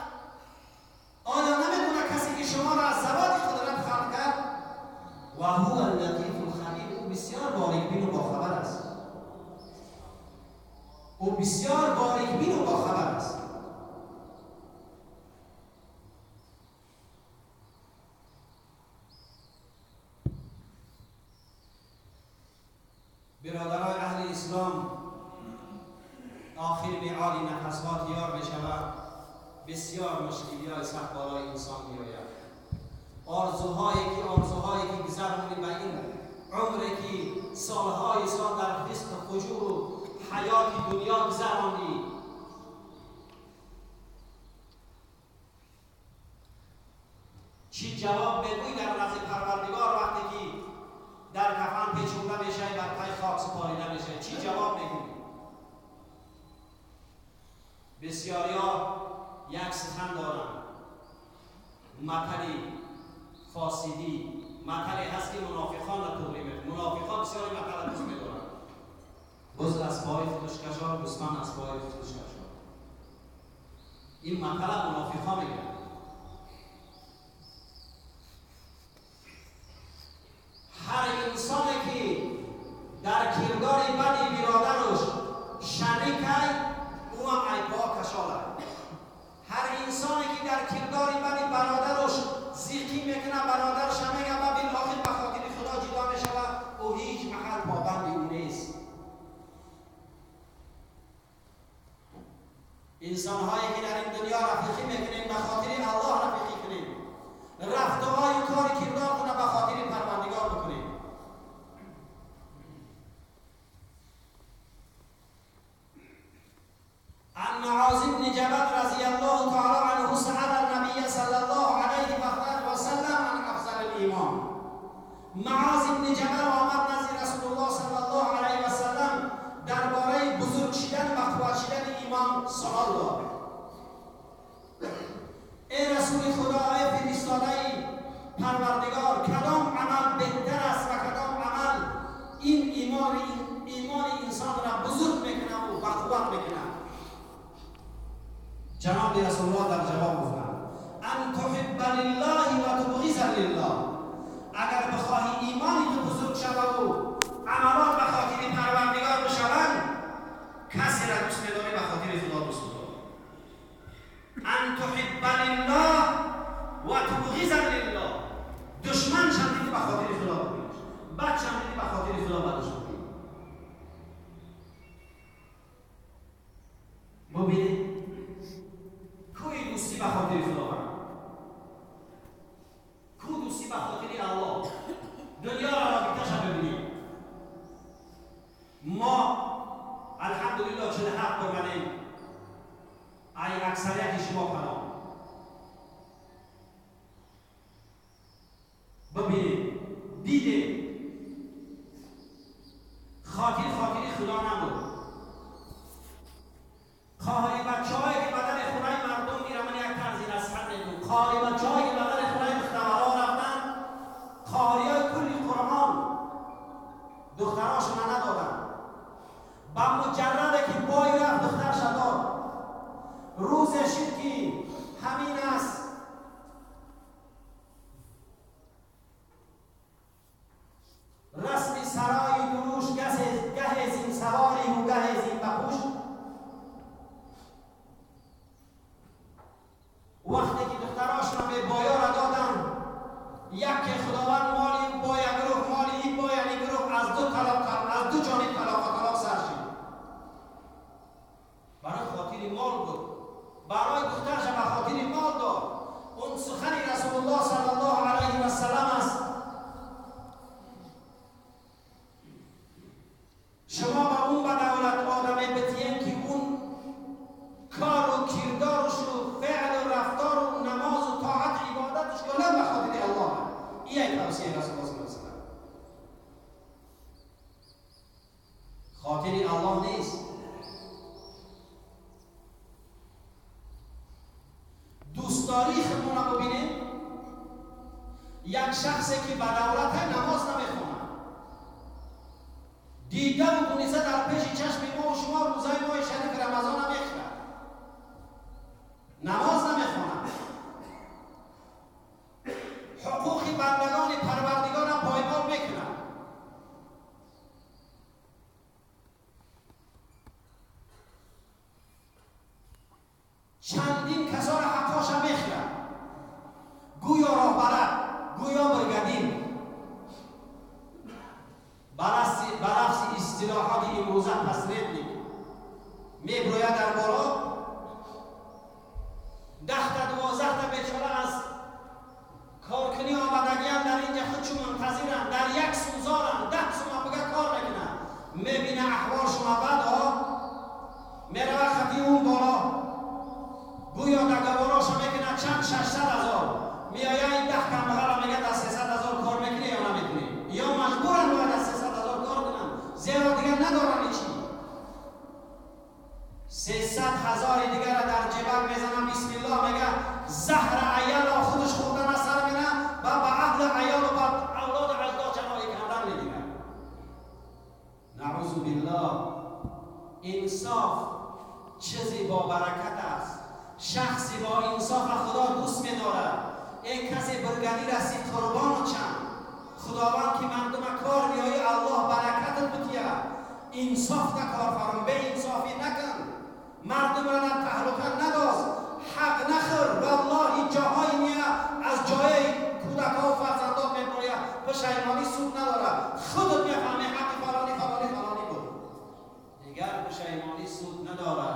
آیا نمیدونه کسی که شما را از ذوات قدرت خلق کرد؟ و هو اللطیف الخبیر، او بسیار باریک بین و باخبر است، او بسیار باریک بین و باخبر است. برادرای اهل اسلام، آخر میعاد نفس‌ها تیار می‌شود، بسیار مشکلی‌های سخت بالای انسان می‌آید. آرزوهایی که گذروندی به این عمری که سالهای سال در فسق و فجور و حیات دنیا گذراندی، چی جواب بگویی در نزد پروردگار وقتی که در کفن پیچونده میشه، بر پای خاک سپاریده میشه، چی جواب میگویی؟ بسیاریا یک سخن دارن، مطلی فاسدی، مطلی هست که منافقان را تغری میکنه. منافقان بسیاری مطل دوست میدارن، بز از پای خودش کشار، گوسفند از پای خودش کشار. این مطل منافقان میگن. هر انسانی که در کردار انسان‌هایی که در این دنیا رفیقی میکنیم به خاطر الله رفیقی کنیم، رفتارهای کاری کردار خود به خاطر پروردگار بکنیم. عن معاذ بن جبل رضی الله تعالی عنه سأل النبی صلی الله علیه وسلم عن افضل الایمان. معاذ بن جبل آمد نزد رسول الله صلی الله علیه وسلم درباره بزرگ شدن و قوت شدن ایمان سوال داد. ای رسول خدا، ای فرستاده پروردگار، کدام عمل بهتر است و کدام عمل این ایمان انسان را بزرگ میکنه و قوت میکنه؟ جناب رسول الله در جواب گفتند ان تحب لله و تبغض لله. اگر بخواهی ایمانی تو بزرگ شود و عملات به خاطر پروردگار بشوند، کسی را دوست می‌داری به خاطر خدا دوست بداری. ان تحب لله و تبغض لله. دشمن شدی به خاطر خدا بگیریش، بد شدی به خاطر خدا بدش بگیری. ببینید کوی دوستی به خاطر خداوند، کو دوستی به خاطر الله. دنیا را رابطه‌اش ببینید. ما الحمدلله 47 آمدیم، ای اکثریت شما پناه. ببینید دیده خاطر خدا نبود. خواهی بچه‌هایی که بدن خونای مردم میرن، من یک طرزی نصیحت میکنم. خواهی بچه‌هایی که بدن خونای دخترها رفتن، خواهی‌های کلی قرآن دخترهاشون ندادن. با مجرد که بای رفت دخترش داد. روز شد که همین است. رسم سرای دروش گه زین سواری و گه زین بپوش. وقتی که دختراش را به بایا را دادن، یک خداوند مالی با یک گروه، مالی با یک گروه، از دو طلاق، از دو جانب طلاق و طلاق سر شد. برای خاطر مال بود، برای دخترش به خاطر مال داد. اون سخن رسول الله صلی الله علیه و سلم است. شما با اون به دولت آدم بتین که اون کار و کردارش و فعل و رفتار و نماز و طاعت عبادتش کلا به خاطر الله. این یک توصیه رسول الله صلی الله علیه و سلم. خاطر الله نیست. دوستداری خودمون رو ببینیم. یک شخصی که به دولت نماز نمیخونه، دیده و دونسته در پیش چشم ما و شما روزای ماه شریف رمضان هم میخوند، نماز نمیخوند، حقوق بندگان پروردگار را پایمال میکنند. چندین کسا را حقاش میخورند، گویا راهبرد، گویا برگدین. بلفظ اصطلاحات امروزه پسرد میبروید در بالا. 10 تا 12 تا بیچاره از کارکنی آمدگی هم در اینجا خودشون منتظرن، در یک سوزارن، 10 سوم بگه کار میکنن. میبینه احوال شما بد ها، میروه خطی اون بالا، گویا دگواراش میکنه چند 600,000 میایه. این 10 کمبغل میگه در 300,000 کار میکنه یا نمیکنه، یا مجبورن باید از 300,000 کار کنن، زیرا دیگه ندارن چی. 300,000 دیگه را در جیبک میزنن، بسم الله میگه زهر عیال خودش خوردن اثر میره و به اهل عیال و به اولاد اجداد چنایی کردن میگیره. نعوذ بالله. انصاف چیزی با برکت است. شخصی با انصاف خدا دوست میدارد. این کسی برگنی رسید قربان و چند خداوند که مردم کار بیایی الله برکتت بتیه. انصاف کار فرم، به انصافی نکن، مردم را در تهلکه نداز، حق نخور. والله جاهایی میه از جای کودک ها و فرزندان میبروید، پشیمانی سود نداره. خودت میفهمی حق فلانی فلانی فلانی بود، دیگر پشیمانی سود نداره.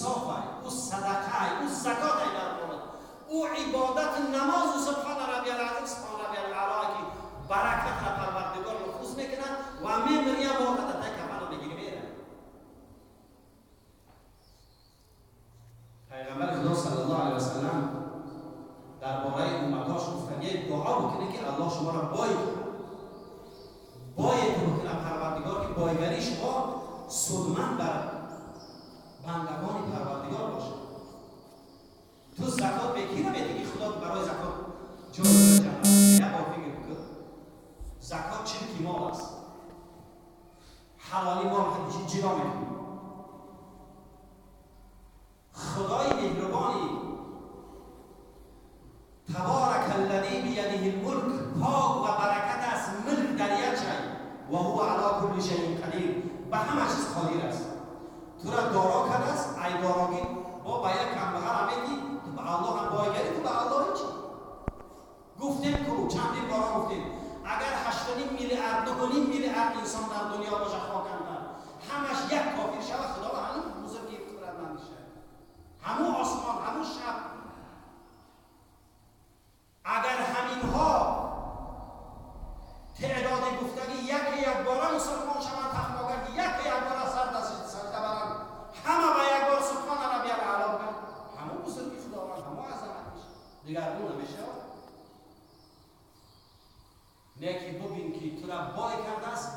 انصاف او صدقه او زکات در مورد او عبادت نماز و سبحان ربی العظیم سبحان ربی الاعلی که برکت را پروردگار نفوذ میکنه و میمیری واقعا تا کفن میگیری میره. پیغمبر خدا صلی الله علیه و سلم درباره امتاش گفتن یک دعا بکنه که الله شما را بای باید بکنه پروردگار که بایگری شما سودمند بر بندگان پروردگار باشه. تو زکات به کی نمیدی که خدا برای زکات جای جنت؟ یک بار فکر بکن، زکات چرکی مال است، حلالی مال جدا میکنی. خدای مهربانی تبارک الذی بیده الملک، پاک و برکت است ملک در یک شی و هو علی کل شیء قدیر، به همه چیز قادر است. تو را دارا کرده است، ای داراگی با به یک کمبغل هم میدی، تو به الله هم بایگری، تو به الله هیچ. گفتیم که چندین بارا گفتیم اگر 8.5 میلیارد 9.5 میلیارد انسان در دنیا باشه خاکنده همش یک کافر شود، خدا به همون بزرگی قدرتمند میشه، همون آسمان همون شب. اگر همینها تعداد گفتگی یک یک باره مسلمان شوند، تخماگر یک یک باره سر دست سجده برند، همه به یک بار سبحان ربی الاعلی بگن، همون بزرگی خداوند همون عظمت میشه، دیگر اون نمیشه. نیکی ببین که تو را بای کرده است،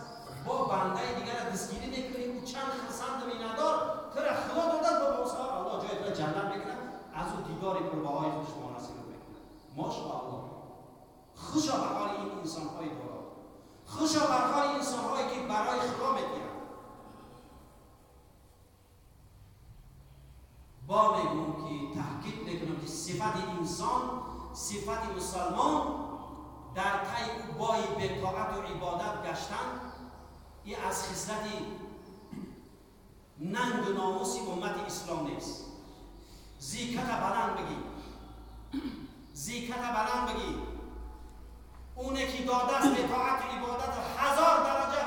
با بنده دیگر را دستگیری میکنی، او چند خرسند مینادار تو را خدا داده است، با موسی الله جای تو را جنت میکنه، از او دیدار پربهای خودش ما نصیب میکنه. ماشاءالله، خوشا به حال این انسان‌های دارا، خوشا بر حال انسان‌هایی که برای خدا میگیرند. با میگم که تحقیق میکنم که صفت انسان، صفت مسلمان در طی او بای به طاعت و عبادت گشتن، این از خصلت ننگ و ناموس امت اسلام نیست. زیکت بلند بگی، زیکت بلند بگی، اونه که داده است به طاعت و عبادت 1000 درجه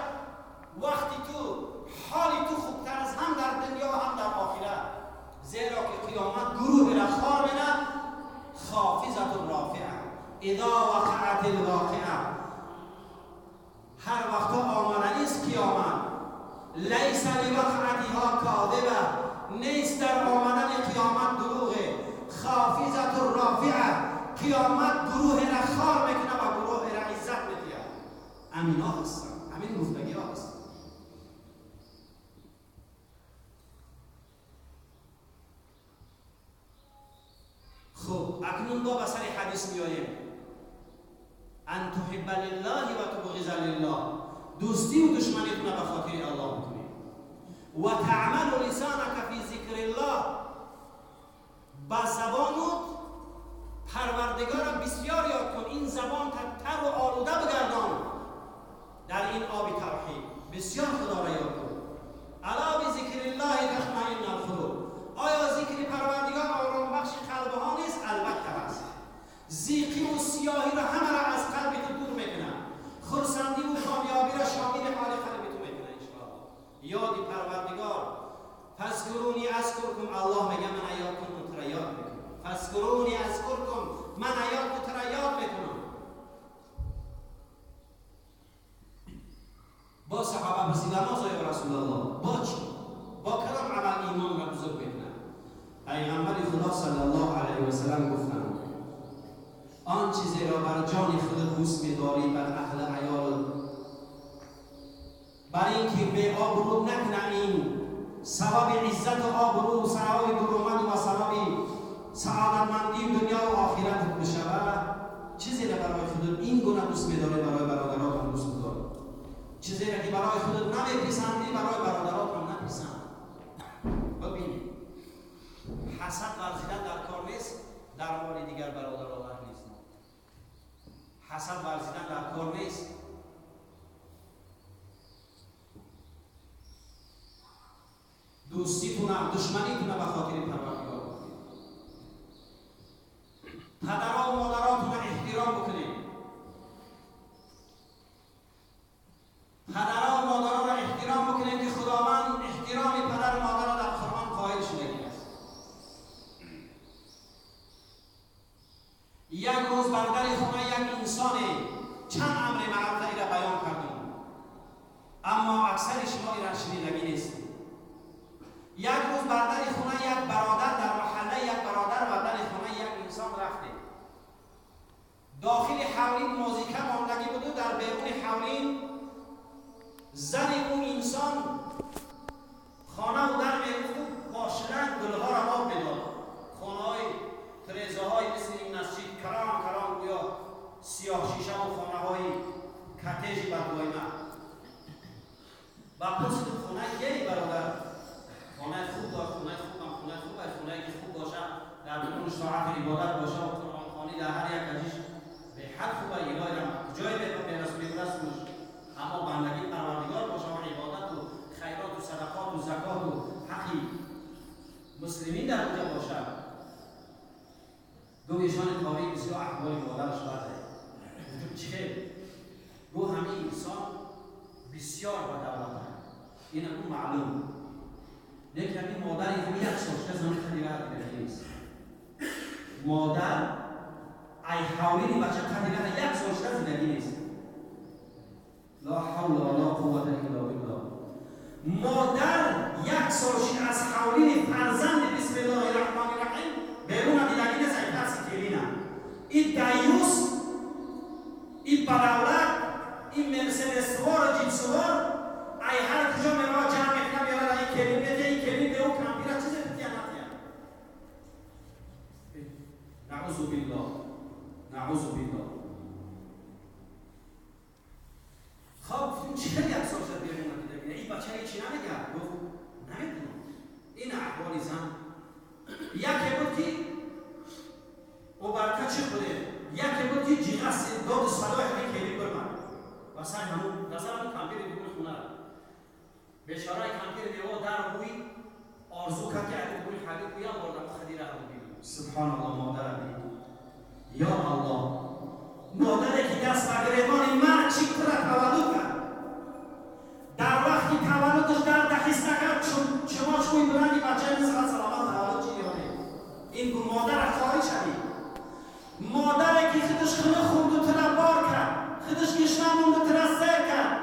وقتی تو حالی تو خوبتر از هم در دنیا هم در آخرت، زیرا که قیامت گروه را خوار منه خافضة رافعه اذا وقعت الواقعه. هر وقت آمدنی است قیامت، لیس لوقعتها کاذبه، نیست در آمدن قیامت دروغه. خافضة رافعه، قیامت گروه را خوار میکنه و گروه را عزت میده. امینا هستن، همین گفتگی ها هستن. خب اکنون با سر حدیث میاییم. ان تحب لله و تبغض لله، دوستی و دشمنیتون به خاطر الله بکنید. و تعمل لسانک فی ذکر الله، با زبانت پروردگار را بسیار یاد کن، این زبان تر و آلوده بگردان در این آب توحید، بسیار خدا را یاد کن. الا بذکر الله تطمئن القلوب، آیا ذکر پروردگار آرام بخش قلب ها نیست؟ البته هست. زیقی و سیاهی را همه را از قلب تو دور میکنه، خرسندی و کامیابی را شامل حال قلب تو میکنه انشاءالله. یاد پروردگار، فاذکرونی اذکرکم، الله میگه من یاد کن تو را یاد میکنم. فاذکرونی اذکرکم، من یاد تو را یاد میکنم. با صحابه پرسیدن یا رسول الله با چی؟ با کدام عمل ایمان را بزرگ میکنه؟ پیغمبر خدا صلی الله علیه و سلم گفتند آن چیزی را بر جان خود دوست می‌داری بر اهل عیال، بر اینکه به آبرو نکنه، این سبب عزت و آبرو، سبب درآمد و سبب سعادتمندی دنیا و آخرت بشود، چیزی را برای خودت این گونه دوست می‌داری برای برادرات هم دوست بداری، چیزی را که برای خودت نمیپسندی برای برادرات هم نپسند. ببین حسد ورزیدن در کار نیست، در مال دیگر برادران نیست. حسد ورزیدن در کار نیست. دوستیتون دشمنیتون به خاطر پروردگار بکنید. پدرها و مادراتون را احترام بکنید. پدرها و مادرها را احترام بکنید که خداوند احترام پدر و مادر را در قرآن قائل شده است. انسان چند امر معروف را بیان کردم، اما اکثر شما ایران شنیدگی نیست. یک روز بر در خونه یک برادر در محله، یک برادر بر در خونه یک انسان رفته. داخل حولین موزیکه ماندگی بود و در بیرون حولین زن اون انسان خانه و در میرفت و با شلنگ گلها را آب میداد. خانه های تریزه های مثل این مسجد کرام کرام گویا سیاه شیشه و خانه های کتیج بدویمه. و پرسیدم خانه یه برادر خانه خوب داشت، خانه خوب هم خانه خوب است، خانه که خوب باشه در درون ساعت عبادت باشه و قرآن خوانی در هر یک ازش به حد خوبه، الهی را جای برسونش، اما بندگی پروردگار باشه و عبادت و خیرات و صدقات و زکات و حقی مسلمین در اونجا باشه. گو ایشان کاری بسیار احوال مادرش بده. گفتم چه؟ گو همه انسان بسیار بدولت این اون معلوم. لیکن همین مادر این همین یک سال شده زمان خیلی راحت نیست. مادر ای حاولین بچه خیلی یک سال شده زندگی نیست. لا حول ولا قوة الا بالله. مادر یک سال شده از حاولین فرزند بسم الله الرحمن الرحیم بیرون دیدگی نیست. ای ترس کلینه این دیوس، این بدولت، این مرسدس سوار و جیب سوار ای هر کجا میرا جمع میکنه میاره این کلین بده، این کلین به او کمپیره چیز بتیه نتیه. نعوذ بالله، نعوذ بالله. خب گفتیم چه یک سال شد بیرون ندیده این بچه هیچی نمیگه. گفت نمیدونم این احوال زن. یکی بود که او برکه چی خوده، یکی بود که جیغس داد صدای همه کلین برمد و سر همون در سر همون کمپیر بیرون خونه را بیچاره کمپیر بیوا در روی آرزو کرد که اگه بوری حبیب گویم بردم خدیره هم بیرون. سبحان الله. مادر بید یا الله، مادره که دست به گریبان مرد چی را تولد کرد، در وقتی تولدش درد حس نکرد، چون شما چوی بلندی بچه مثل سلامت تولد چی یاده. این گو مادر خاری شدی، مادره که خودش خونه خورد و تره بار کرد، خودش گشنه موند و تره سر کرد،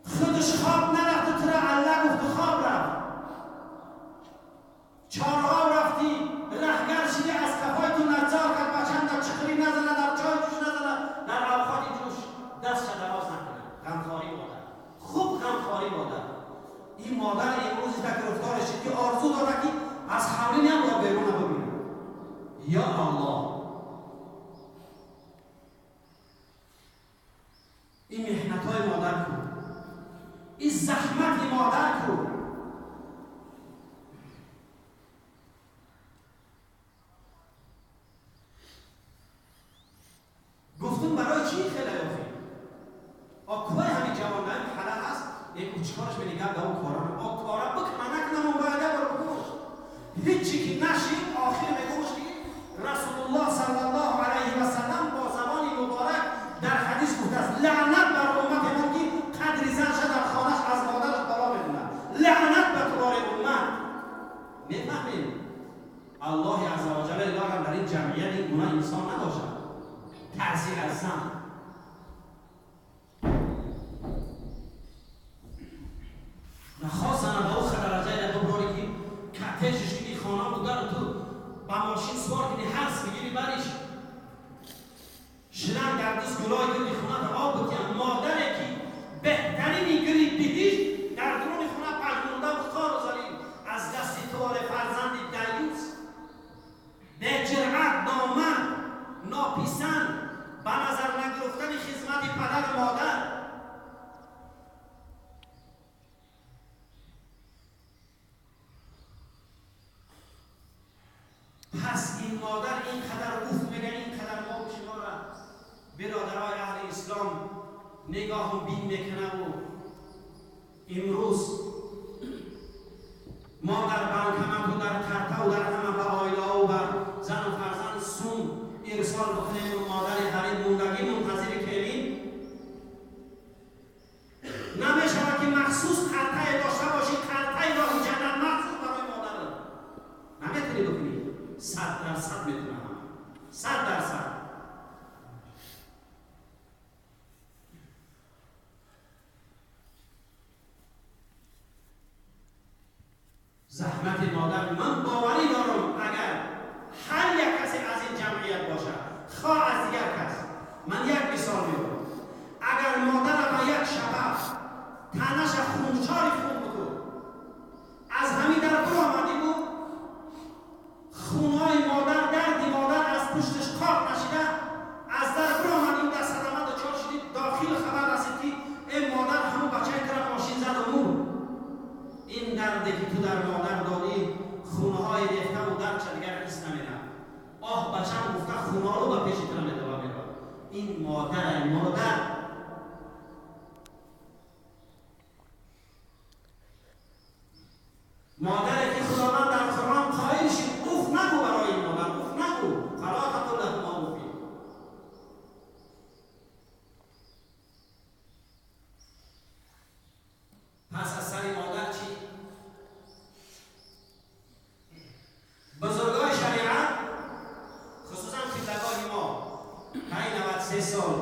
خودش خواب نرفت و تره الله گفت و خواب رفت. چهارها رفتی رهگر شدی، از کفای تو نجار کرد، بچه در چخری نزنه، در چای جوش نزنه، در اوقات جوش دست دراز نکنه. غمخواری مادر، خوب غمخواری مادر. این مادر امروز تا گرفتار شد که آرزو داره که از حولین هم بار بیرون ببینه. یا الله، این محنت های مادر کو، این زحمت مادر کو. گفتم برای چی خیلی یافی؟ آکوای همین جوان حلال هست، یک چیکارش به نگاه به اون کارا، آ کارا بکنه نکنه من باید بر بکش. هیچی که نشید آخر میگوش که رسول الله صلی الله علیه و سلم با زبان مبارک در حدیث گفته است لعنت بر امت من که قدر زنش در خانهش از مادرش بالا میدونه. لعنت بر کبار امت. میفهمید؟ الله عز و جل هم در این جمعیت این گونه انسان نباشد. تأثیر از زن. نخواست زن به او درجه را ببری که کتشش کنی خانه بود در تو با ماشین سوار کنی حرس بگیری بریش شلنگ در دست گلای گری خانه تا آب بکن. مادره که بهترین گری بهش در درون خانه پژمرده و خار و ذلیل از دست توار فرزند دیوس به جرأت نامرد ناپسند به نظر نگرفتن خدمت پدر و مادر. پس این مادر اینقدر اوف میگه، اینقدر ما و شما را برادرای اهل اسلام نگاه و بین میکنه و امروز ما در بانکمت و در کرته و در همه به آیله و بر زن و فرزند سوم ارسال بکنیم و مادر غریب موندگی منتظر کلین نمیشود که مخصوص کرته داشته باشی، کرته راه جنت مخصوص برای مادر نمیتونی بکنی. 100% میتونم، 100%. من باوری دارم اگر هر یک کسی از این جمعیت باشه، خواه از دیگر کس، من یک مثال می‌آورم. اگر مادر با یک شبه تنش خونچاری خون بود، از همین در برو آمدی بود، خونهای مادر، درد مادر از پشتش کار نشیده، از در برو آمدیم در صدمه دچار شدید، داخل خبر رسید که این مادر همون بچه طرف ماشین زد و مرد. این دردی که تو در مادر دادی، خونهای ریخته و درد چه دیگر حس نمیده. آه بچه هم گفته خونه رو به پیش تو نمیده و میره. این مادر، مادر مادری که خداوند در قرآن قائل شد اوف نگو برای این مادر، اوف نگو، فلا تقل لهما اوف. پس از سر مادر چی؟ بزرگای شریعت خصوصا خطبگاه ما 93 سال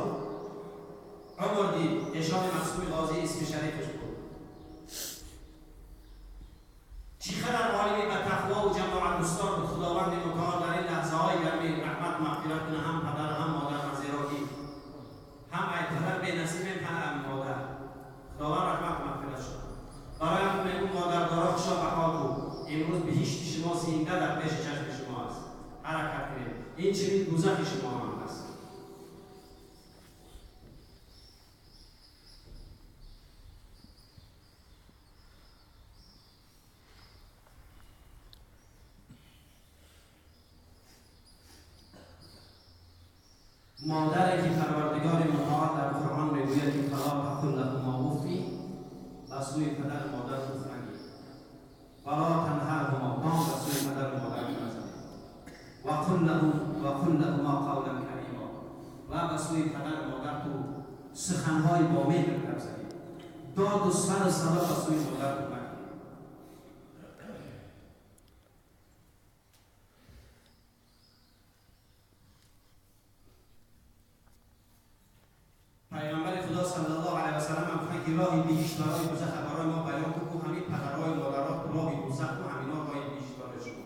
عمر دید، ایشان معصوم قاضی اسم شریفش بود. چقدر عالمی به تقوا و جماعت دوستان بود. خداوند متعال در این لحظه های گرمی رحمت مغفرت کنه هم پدر هم مادر، زیرا که هم ای پدر بی نصیب هم مادر، خداوند رحمت مغفرت شد. برای هم میگو مادر دارا خوشا به حال بود. امروز بهشت شما زنده در پیش چشم شما است، حرکت کنید. این چنین دوزخ شما هم است. مادری که پروردگار متعال در قرآن میگوید که فلا تقل لهما اف، به سوی پدر مادر اف نگید، ولا تنهرهما، بانگ به سوی پدر مادر نزنید، وقل لهما قولا کریما، و به سوی پدر مادر تو سخنهای با مهر گپ زنید، داد و سر و صدا به سوی مادر تو نکنید. پیامبر خدا صلی الله علیه و سلم هم گفتن که راه بهشت برای دوزخ برای ما بیان کن، همین پدرای مادرات راه دوزخ و همینا راه بهشت برای شما.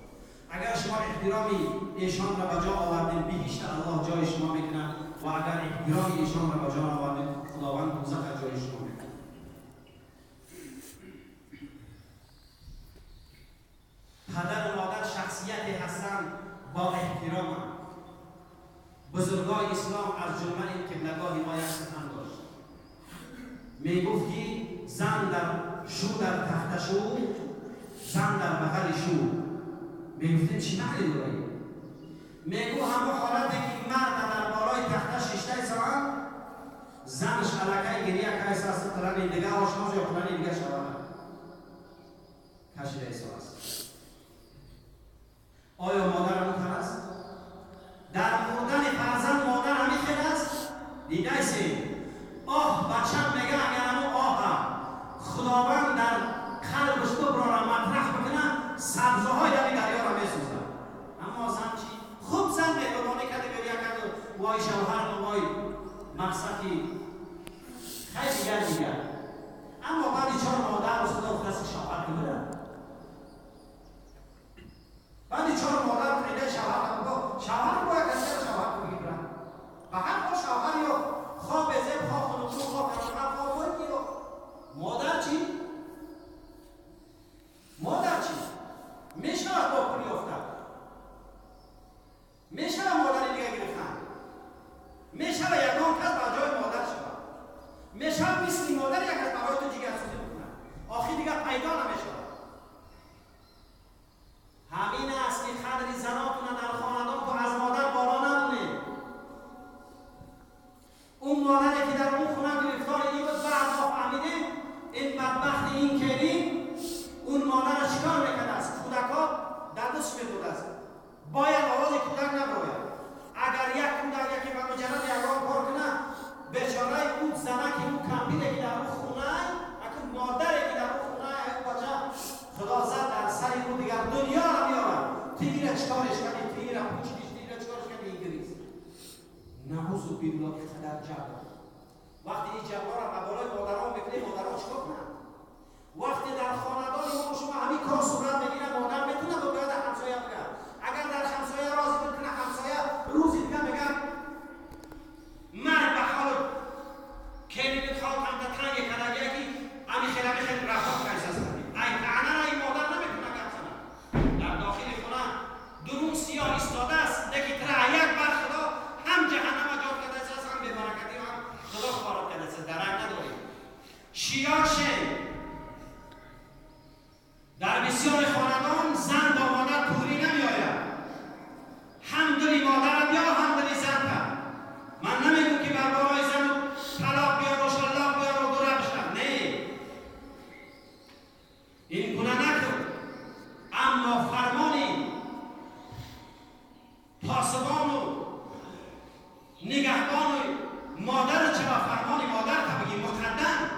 اگر شما احترام ایشان را به جا آوردین، بهشت الله جای شما میکنه، و اگر احترام ایشان را به جا آوردین، خداوند دوزخ جای شما میکنه. پدر و مادر شخصیتی هستند با احترام. بزرگای اسلام از جمله این قبلگاه ما یک سخن داشت، میگفت که زن در شو در تخت شو، زن در بغل شو. میگفتیم چی معنی داری؟ میگو همون حالتی که مرد در بالای تخت ششته ساعت، زنش علاقه گریه که است پلان دیگه آشناس یا پلان دیگه شوهر کشیده است. آیا مادر اون است؟ در مردن فرزند مادر همین خیلی است؟ دیده سی آه بچم میگه اگر همون آه هم خداوند در قلبش ببراره مطرح بکنه، سبزه های در دریا را میسوزن. اما زن چی؟ خوب زن مهربانی کرده، گریه کرد و وای شوهر وای مقصد که خیلی دیگر دیگر. اما بعدی چهار مادر و خدا دست شوهر که بره، بعدی چهار مادر پیدا شوهر که شوهر باید کسی را شوهر بگیره. به هر حال شوهر یا خواب زب، خواب خنوتو، خواب کمربند، خواب باید یا مادر چی؟ مادر چی؟ میشود با پول یافتن، میشود مادر دیگه گرفتن، میشود یگان کس بر جای مادر شود، میشود مثل مادر یک از برای تو جگر سوزی بکنه، آخی دیگه پیدا نمیشود. همین است که قدر زناتون در خاندان تو از مادر بالا ندونه. اون مادری که در اون خونه گرفتار این بود، بعد ما فهمیدیم این بدبخت این کریم اون مادر را چیکار میکرد است؟ کودک ها در دستش میبرد است. باید آواز کودک نبراید. اگر یک کودک یکی به مجرد یگان کار کنه، بیچاره اون زنه که اون کمپیره که در اون خونه، اون مادری که در اون خونه اون بچه خدا زد در سر اون دیگر دنیا را میارد. تیره چکارش کردی، تیره پوچیدیش، تیره چکارش کردی انگلیس. نعوذ بالله که قدر جبر. وقتی این جبر را به بالای مادران میکنی، مادران چکار کنند؟ وقتی در خاندان ما شما همین کار صورت میگیره، مادر میتونه بگه در همسایه بگه. اگر در همسایه راضی بکنه، همسایه روزی دیگه میگه مرد به حال کلید خال هم تنگ کردگی که همین خیلی همین خیلی رفتار کردی است. ای طعنه را این مادر نمیتونه گپ زنه. در داخل خونه درون سیاه ایستاده است، لیکن تر یک بر خدا هم جهنم ایجاد کرده است، هم بی‌برکتی هم خدا خارج کرده است. درک نداریم. شیار شن در بسیار خاندان زن با مادر توری نمی آید. هم دلی مادر بیا هم دلی زن پر. من نمیگم که بر بالای زن طلاق بیار و شلاق بیار و دوره بشن، نه، این گونه نکن. اما فرمانی پاسبان و نگهبان و مادر چرا فرمانی مادر تا بگی مقدم.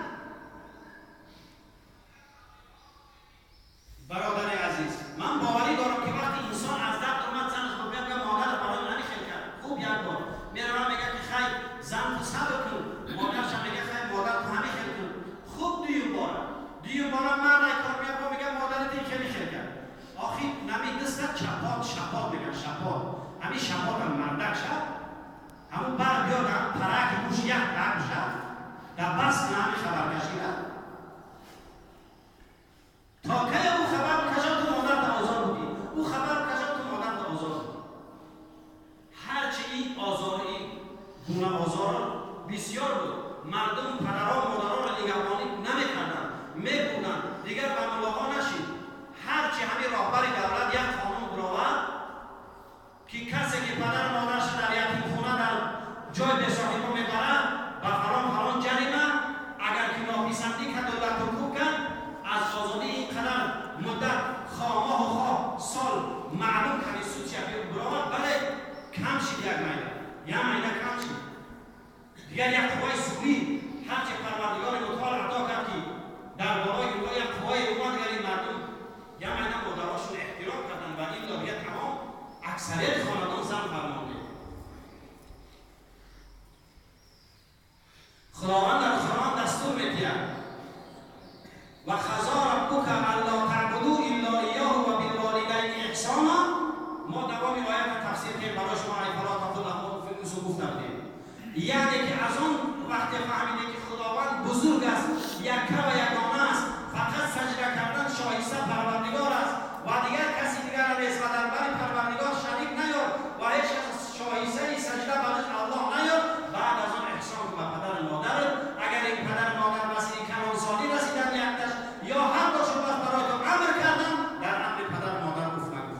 برادر عزیز، من باوری دارم که وقتی انسان از درد اومد زنش رو میگه مادر برای من خیلی کرد. خوب یک بار میرم میگه که خیر زن تو صبر کن، مادرش هم میگه خیر مادر تو همه خیلی کن. خوب دیوم بارا مرد ای کار میگه میگه مادرت این خیلی خیلی کرد. آخی نمی دست چپات شپات میگن، شپات همین شپات هم مردک شد، همون بر بیاد هم پرک گوش یک پرک شد در بس همین خبر کشیدن. تا که او خبر کشد تو مادر تا آزار بودی، او خبر کشد تو مادر تا آزار بودی. هرچی این آزار این گونه آزار بسیار بود. مردم پدران مادران را نگهبانی نمیکردن، میبودن دیگر به ملاقا نشید. هرچی همین راهبر دولت یک قانون برآورد که کسی که پدر مادرش در یتیم خونه در جای بساحبا میبرد به فلان فلان جریمه، اگر که ناپسندی کرد و لت و کوب کرد از آزادی اینقدر مدت خواه ماه و خواه سال معلوم کنیسوچی برآورد، بله کم شد یک میله، یک میله کم شد. دیگر یک قوای سوری هرچه پروردگار متعال عطا کرد که در بالای اونها یک قوای اومد، دیگر این مردم یک میله مادراشون احترام کردن و این دیگه تمام اکثریت خاندان زن فرمانده. خداوند در قرآن دستور می‌دهد و قضا ربک الا تعبدوا الا ایاه و بالوالدین احسانا. ما دوام آیت تفسیر که برای شما ای فلا تقل لهما اف موسی گفتم، یعنی که از آن وقت فهمیده که خداوند بزرگ است، یکه و یگانه است، فقط سجده کردن شایسته پروردگار است و دیگر کسی دیگر نیست و در بر پروردگار شریک نیار و هیچ کس شایسته سجده برای الله نیار. بعد از آن احسان به پدر مادر، اگر این پدر مادر وسیله کلانسالی رسیدن یکتش یا هر دوشون بس برای تو امر کردن، در امر پدر مادر گفت نگفت.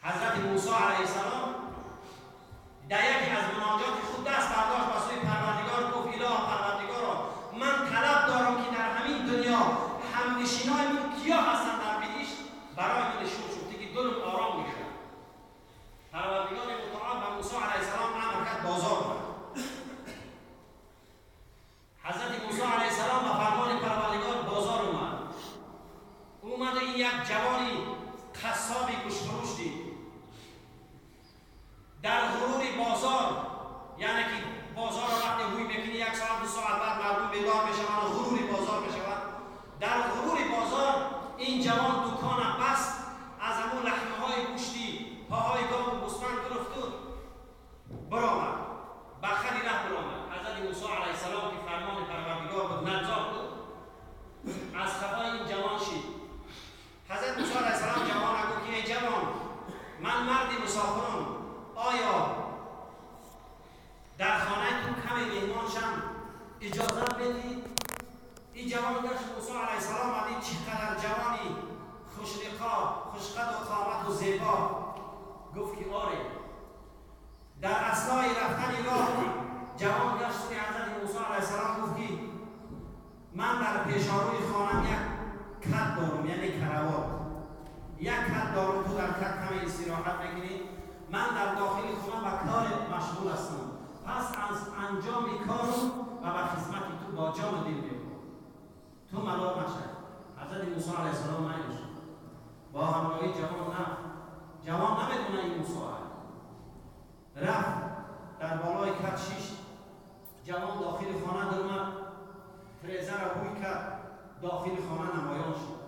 حضرت موسی علیه السلام در یکی از مناجات خود دست برداشت به سوی پروردگار گفت اله پروردگارا، من طلب دارم که در همین دنیا همنشینای من کیا هستن در بهشت برای من نشون شد که دلم آرام میگیره. پروردگار متعال به موسی علیه السلام امر کرد بازار برد. حضرت موسی علیه السلام به فرمان پروردگار بازار اومد. اومد این یک جوانی قصابی گوشت فروش دید. در غرور بازار، یعنی که بازار را وقتی هوی میکنی یک ساعت دو ساعت بعد مردم بیدار میشوند و غرور بازار میشوند. در غرور بازار این جوان دکان بست، از همون لحمه های گوشتی پاهای گاو و گوسفند گرفت و برآمد، به خلی ره برآمد. حضرت موسی علیه السلام که فرمان پروردگار بود نجات بود، از خفای این جوان شد. حضرت موسی علیه السلام جوان را گفت که ای جوان، من مردی مسافرم، آیا در خانه تو کمی مهمان شم اجازه بدید؟ این جوان گشت موسی علیه السلام دید چقدر جوانی خوشلقا، خوشقد و قامت و زیبا. گفت که آره. در اثنای رفتن راه جوان گشت حضرت موسی علیه السلام گفت که من در پیشاروی خانم یک کت دارم، یعنی کروات، یک کت دارم، تو در کت کمی استراحت میکنی، من در داخل خانه به کار مشغول هستم، پس از انجام کارم و به خدمت تو با جان و دل میکنم، تو ملال نشد. حضرت موسی علیه السلام نیش با همراهی جوان رفت. جوان نمیدونه این موسی رفت در بالای کت شیشت. جوان داخل خانه نمایان شد.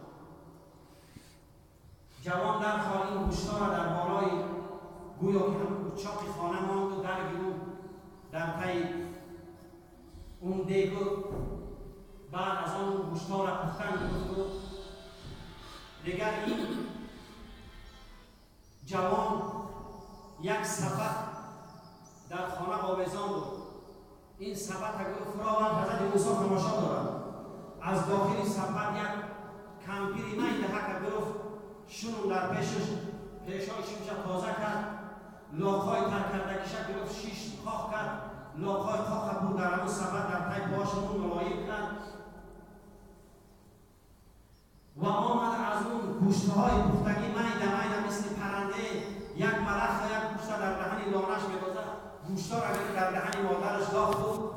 جوان در حال این گوشت‌ها را در بالای گویا که هم چاق خانه ماند و درگ او در پی اون دیگ و بعد از آن گوشت‌ها را پختن گرفت و دیگر این جوان یک سبد در خانه آویزان بود. این سبد را فراورد، حضرت موسی تماشا دارد. از داخل سبد یک کمپیری میده حک گرفت، شونم در پیشش پیشای شمش تازه کرد، لاقای تر کردگیش گرفت، شیش خاک کرد، لاقای خاک بود در اون سبد در تای پاهاش ملایم کرد و آمد از اون گوشت‌های پختگی میده میده مثل پرنده یک ملخ یک گوشت در دهن لانش می‌دازد، گوشت‌ها را در دهن مادرش لاخت و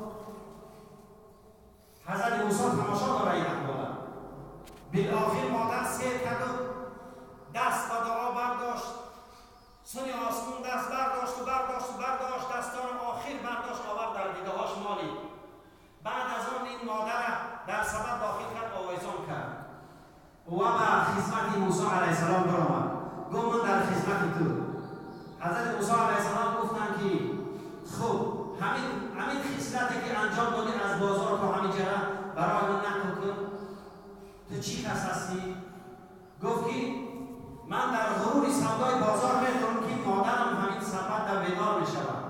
حضرت موسی تماشا داره این احواله. بالآخر مادر سیر کرد و دست و دعا برداشت، سوی آسمون دست برداشت و برداشت و برداشت، دستان آخر برداشت آورد در دیده‌هاش مالید. بعد از آن این مادر در سبد داخل کرد، آویزان کرد و به خدمت موسی علیه السلام برآمد. گفت من در خدمت تو. حضرت موسی علیه السلام گفتند که خب همین خصلتی که انجام دادی از بازار تا همین جا برای من نقل کن، تو چی کس هستی؟ گفت که من در غرور سودای بازار می‌دونم که مادرم همین سبد در بیدار می‌شود،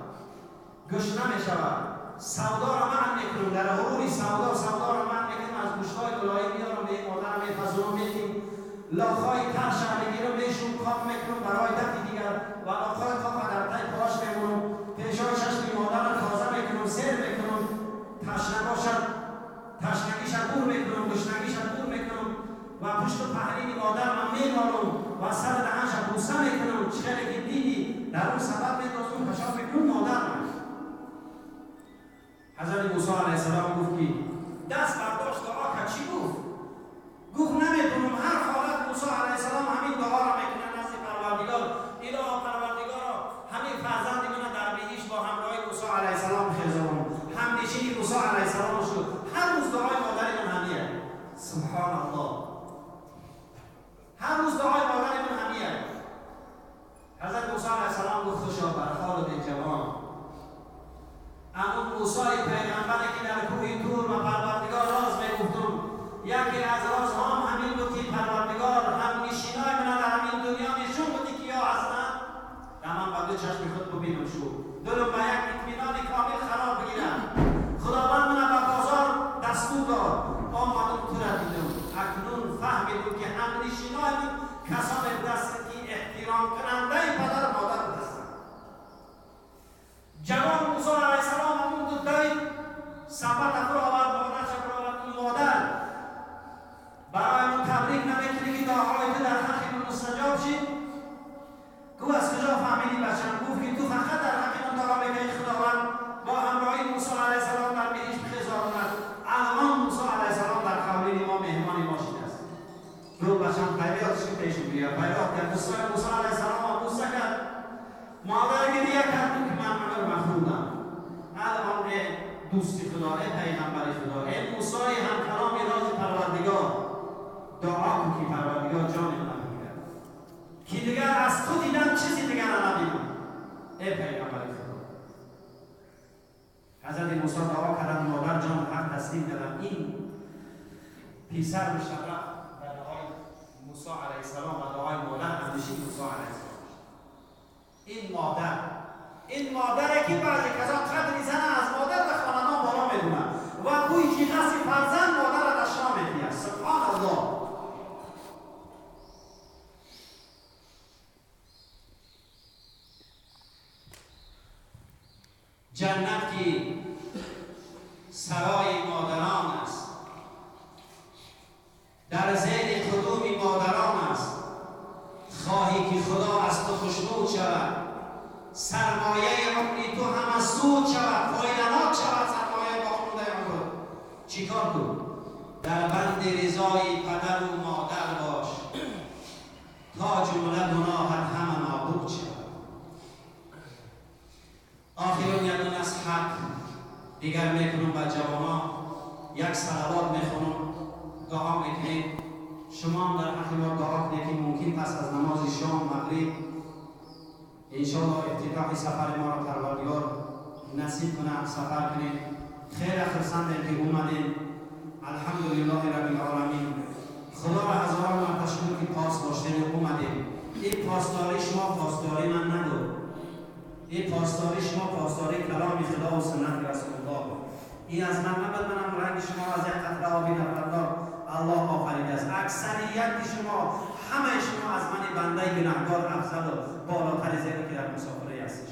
گشنه می‌شود، سودا را من می‌کنم، در غرور سودا را من می‌کنم، از گوشت‌های ملایم میارم به مادرم می‌پزونم، می‌دیم لاخ‌های ترش می‌گیرم بهشون کاپ می‌کنم برای دفعه دیگر و لاخ‌های کاپ در تای پاش می‌مونم، پیشای چشم مادرم تازه می‌کنم، سیر می‌کنم، تشنه باشد تشنگیش دور می‌کنم، گشنگیش دور می‌کنم و پشت پهلین مادر من می‌مالم و سر دهنش بوسه می‌کنم، چه که دیدی در اون سبب می‌اندازم پشاب می‌کنم مادر من. حضرت موسی علیه السلام گفت که دست برداشت دعا کرد. چی گفت؟ گفت نمی‌دونم، هر حالت موسی علیه السلام همین دعا را می‌کنه نزد پروردگار، اله پروردگارا همین فرزند من در بهشت با همراهی موسی علیه السلام خزانم، همنشین موسی علیه السلام شد. هر روز دعای مادر من همیه. سبحان الله، هر روز دعای مادر من همیه. حضرت موسی علیه السلام گفت خوشا بر حال جوان، اما موسی پیغمبری که در کوه طور و پروردگار راز میگفتم، یکی از رازها هم همین بود که پروردگار هم نشینای من در همین دنیا نشون بودی که یا هستن در من با دو چشم خود ببینم شو دلم با یک اطمینان کامل خراب بگیرم. خداوند من به بازار دستور داد، آمدم تو را دیدم، اکنون فهمیدم که هم نشینای من کسان دست که احترام کننده پدر و مادر هستند. جوان موسی علیه السلام همون دو دوید سبد را آورد، مادرش را آورد. مادر برای من تبریک نمیکنی که دعاهای تو در حق من مستجاب شد؟ گفت از کجا فهمیدی بچم؟ گفت که تو فقط در حق من دعا میکنی، خداوند با همراهی موسی علیه السلام در بهشت بخزاند. الان موسی علیه السلام در حولی ما مهمان ما شده است. گفت بچم فریاد شد پیش بیا، فریاد کرد. دوستان موسی علیه السلام بوسه کرد، مادر گریه کرد که من مگر مخوندم. الان دوستی خدا، ای پیغمبر خدا، ای موسی هم کلام راز پروردگار، دعا کن که پروردگار جان من بگیرد که دیگر از تو دیدم چیزی دیگر نبینم، ای پیغمبر خدا. حضرت موسی دعا کردن، مادر جان حق تسلیم کردن. این پیسر مشرف به دعای موسی علیه السلام و دعای مادر همنشین موسی علیه السلام. این مادره که بعضی کسا قدری زنه از مادر به خاندان بالا میدونه و گویی که قصد فرزند مادر را دشنام میدیه. سبحان الله. جنت که سرای مادران است، در زیر قدوم مادران است. خواهی که خدا از تو خوشنود شود، سرمایه عمری تو هم از سود شود، فایده‌ناک شود سرمایه باقیمانده عمر. چیکار کن؟ در بند رضای پدر و مادر باش تا جمله گناهت همه نابود شود. آخرون یک نصیحت دیگر میکنم به جوانان، یک صلوات میخونم دعا میکنیم. شما هم در حق ما دعا کنید که ممکن پس از نماز شام مغرب انشاءالله افتتاح سفر ما را پروردگار نصیب کنه، سفر کنیم. خیلی خرسندیم که اومدیم. الحمدلله رب العالمین. خدا را هزاران مرتبه شکر که پاس داشتیم و اومدیم. این پاسداری شما پاسداری من نبود، این پاسداری شما پاسداری کلام خدا و سنت رسول الله بود. این از من نبود، منم رنگ شما از یک قطره آبی نفردار الله آفریده است. اکثریت شما، همه شما از من بنده گناهکار افضل و بالاتر زیرا که در مسافره هستید.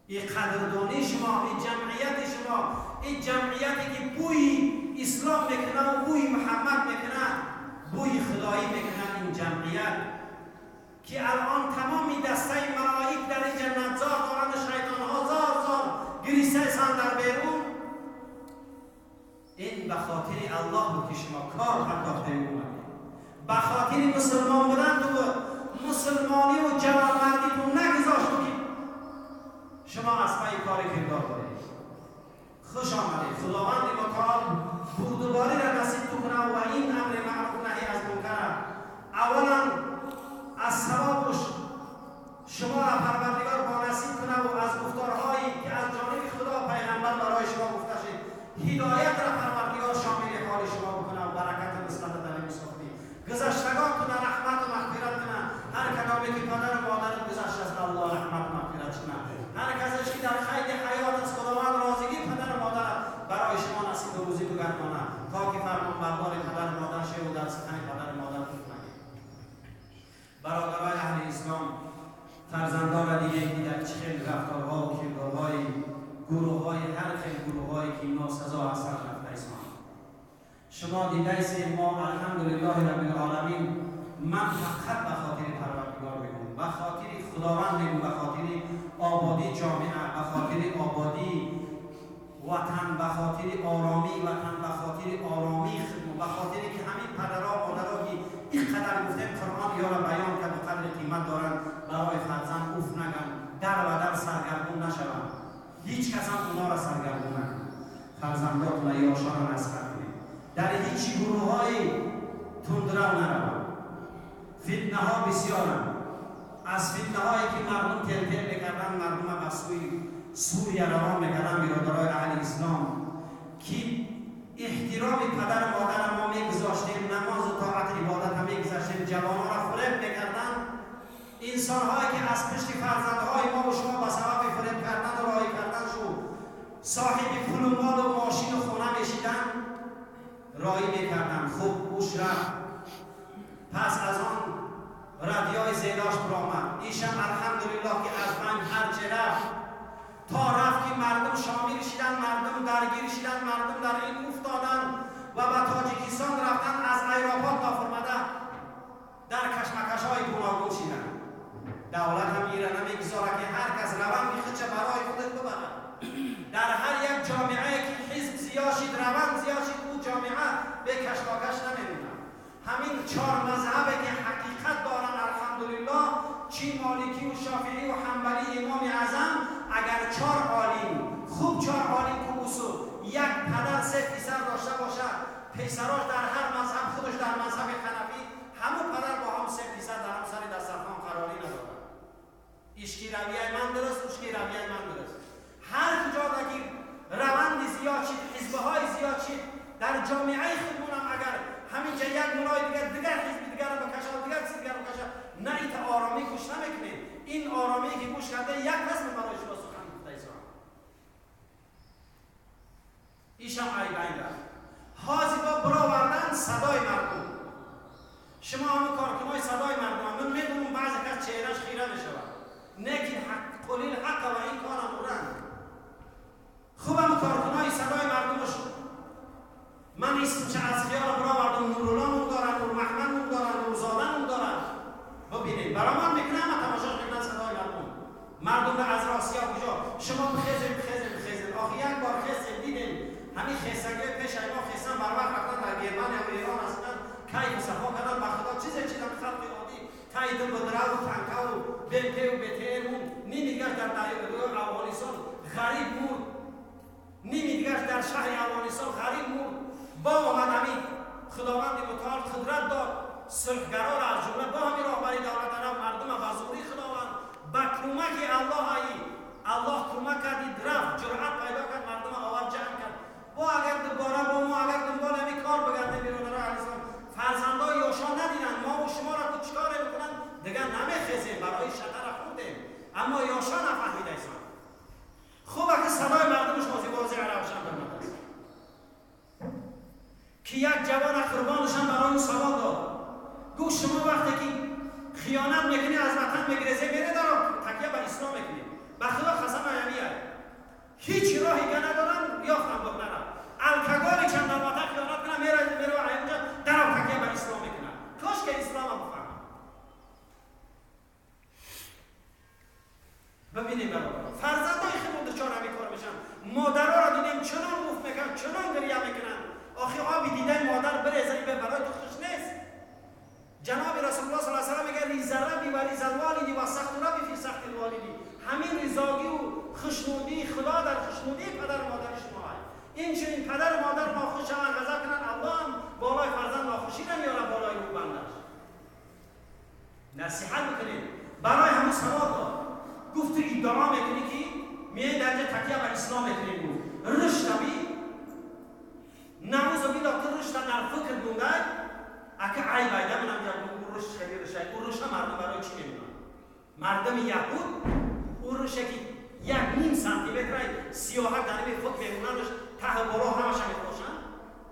این قدردانی شما، این جمعیت شما، این جمعیتی که بوی اسلام میکنه و بوی محمد میکنه، بوی خدایی میکنه، این جمعیت که الان تمام دسته ملائک در این جنت زار دارند و شیطان ها زار زار گریسته سان در بیرون، این به خاطر الله بود که شما کار پرداخته اومدید. به خاطر مسلمان بودن تو بود، مسلمانی و جوانمردی تو نگذاشت که شما از پای کار کردار دارید. خوش آمدید. خداوند متعال بردباری را نصیب تو کنه و این امر معروف نهی از منکر اولا از ثوابش شما را پروردگار با نصیب کنه و از گفتارهایی که از جانب خدا پیغمبر برای شما گفته شد هدایت را پروردگار شامل حال شما بکنه و برکت نسبت در مسافری گذشتگان کنه، رحمت و مغفرت کنه. هر کدامی که پدر و مادر گذشته است الله رحمت و مغفرت کنه. هر کسی که در خیر حیات از خداوند راضیگی پدر و مادر برای شما نصیب روزی بگردانه تا که فرمانبردار پدر و مادر شه و در سخن پدر و مادر خود نگه. برادرای اهل اسلام، فرزندان دیگه که در چه خیلی رفتارها و کردارهای گروه های هر خیلی گروه هایی که ناسزا هستند رفته اسلام. شما دیده ما الحمدلله رب العالمین، من فقط به خاطر پروردگار میگم، به خاطر خداوند میگم، به خاطر آبادی جامعه، به خاطر آبادی وطن، به خاطر آرامی وطن، به خاطر آرامی خدمت، به خاطر که همین پدرها مادرها که اینقدر گفتیم قرآن یا را بیان کرد و قدر قیمت دارن، برای فرزند اوف نگن، در و در سرگردون نشوند، هیچ کس هم اونا را سرگردون نکن. فرزنداتون یاشان را نصرت کنید، در هیچ گروه های تندرو نروند. فتنه ها بسیارند. از فتنه هایی که مردم تلتل میکردن، مردم به سوی سوریه روان میکردن، برادرای اهل اسلام که احترام پدر و مادر ما میگذاشتیم، نماز و طاعت عبادت هم میگذاشتیم، جوانها را فریب میکردن. انسان هایی که از پشت فرزندهای ما و شما به سبب فریب کردن و راهی کردن شو صاحب پول و مال و ماشین و خانه میشیدن، راهی میکردن. خوب اوش رفت، پس از آن ردیای زیداش برآمد. ایشم الحمدلله که از من هرچه رفت تا رفت که مردم شامل شدن، مردم درگیر شدن، مردم در این افتادن و به تاجیکستان رفتن، از ایروپا تا فرمده در کشمکش های گوناگون شدن. دولت هم ایره نمیگذاره که هر کس روند خودش برای خودت ببرد. در هر یک جامعه که حزب زیاد شد، روند زیاد شد، او جامعه به کشمکش نمیمونه. همین چهار مذهبی که حقیقت دارن الحمدلله، چی مالکی و شافعی و حنبلی امام اعظم، اگر چهار عالم خوب چهار عالم که اصول یک پدر سه پسر داشته باشه، پسراش در هر مذهب، خودش در مذهب حنفی، همون پدر با هم سه پسر در هم سر دسترخوان قراری ندارن. ایشکی رویه من درست، اوشکی رویه من درست. هر کجا که روند زیاد شد، حزبهای زیاد شد، در جامعه خودمونم اگر همینجا یک ملای دیگر دیگر حزب دیگر رو بکشه و دیگر چیز دیگر رو بکشه، نه ایت آرامی گوش نمیکنید. این آرامی که گوش کرده یک قسم برای شما سخن گفته ایسان. ایشم عیبین رفت. حاضی با براوردن صدای مردم. شما همون کارکنای صدای مردم، من میدونم بعضی کس چهرهش خیره میشود، نه که حق قلیل حق و این کارم برند. خوب هم کارکنای صدای مردمش من اسمش از خیال براوردم، نورالله نوم دارن، نور محمد نوم دارن، نورزاده نوم دارن. ببینید برای من میکنه، من تماشاش میکنن صدای مردم. مردم را از راستی ها کجا شما بخیزید بخیزید بخیزید. آخه یک بار خیزید دیدیم همین خیزگی پیش اینا خیزن بر وقت رفتن در گرمن یا ایران هستن، کیف و صفا کردن. به خدا چیزی چیزم خلق عادی تایید و بدره و تنکه و بنته و بتر و نیمی دیگرش در افغانستان غریب مرد، نیمی دیگرش در شهر افغانستان غریب مرد. با آمد همین خداوند متعال قدرت داد صلحگرا را از جمله با همین راهبری دولت عرب مردم بزوری خداوند با کمک الله ای الله کمک کرد رفت جرأت پیدا کرد مردم آورد جمع کرد. با اگر دوباره با ما اگر دنبال همین کار بگردیم برادران عزیزان فرزندای یاشا ندیدن ما و شما را که چیکار میکنن دیگه نمیخیزیم برای شطر خوردیم اما یاشا نفهمیده ایسان. خوب که صدای مردمش واضح روشن برآمد است که یک جوان قربانشان برای او سوال داد گفت شما وقتی که خیانت میکنی از وطن میگریزی میره در تکیه بر اسلام میکنی به خدا قسم عیبیه هیچ راهی که ندارن یافتم بکنن الکگاری چند در وطن خیانت کنن میره میره اونجا در تکیه بر اسلام میکنن کاش که اسلام هم بفهمن. ببینیم برادران فرزندای خودمون دچار همین کار میشن. مادرها را دیدیم چنان مفت میکنن چنان گریه میکنن آخه آبی دیدن مادر بریزه به برای تو خوش نیست. جناب رسول الله صلی الله علیه و سلم میگه ریز ربی و ریز الوالدی و سخت ربی فی سخت الوالدی. همین رضاگی و خوشنودی خدا در خوشنودی پدر و مادر شما است. این چنین پدر و مادر ناخوش شوند غضب کنند الله هم بالای فرزند ناخوشی نمیاره بالای او بندش. نصیحت بکنید برای همون سوال داد گفت تو ادعا میکنی که میای در جا تکیه بر اسلام میکنی گفت رشد بی نعوذ بالله تو رشد در فکر بونده اگه عیب ایده منم میگم او رشد خیلی رشد او رشد مردم برای چی میمونن؟ مردم یهود او رشد که 1.5 سانتی متر سیاهک در این فکر میموننش ته بالا همش میپاشن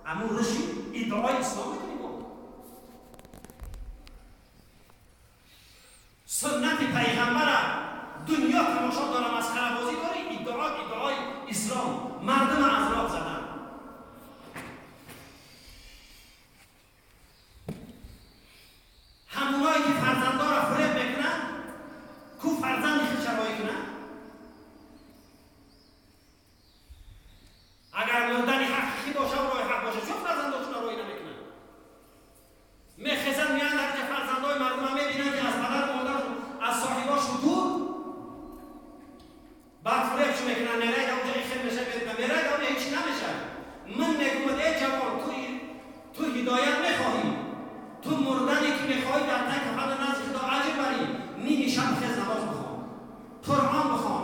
اما رشد ادعای اسلام میکنی بود. سنت پیغمبر دنیا تماشا داره مسخره بازی داره ادعای اسلام مردم از راه زدن. همونایی که فرزندا را فریب میکنن کو فرزند خود رای کنن اگر مردن حقیقی باشه و راه حق باشه چون فرزنداشون رای نمیکنن میخزن میان در که فرزندای مردم میبینن که از پدر مادرشون از صاحباشون دور بعد فریبش میکنن میره اونجا خیر میشه میره اونجا هیچ نمیشه. من میگم ای جوان تو هدایت میخواهی تو مردنی که میخوای در تک کفن نزد خدا اجر بری نیمی شب خیز نماز بخوان قرآن بخوان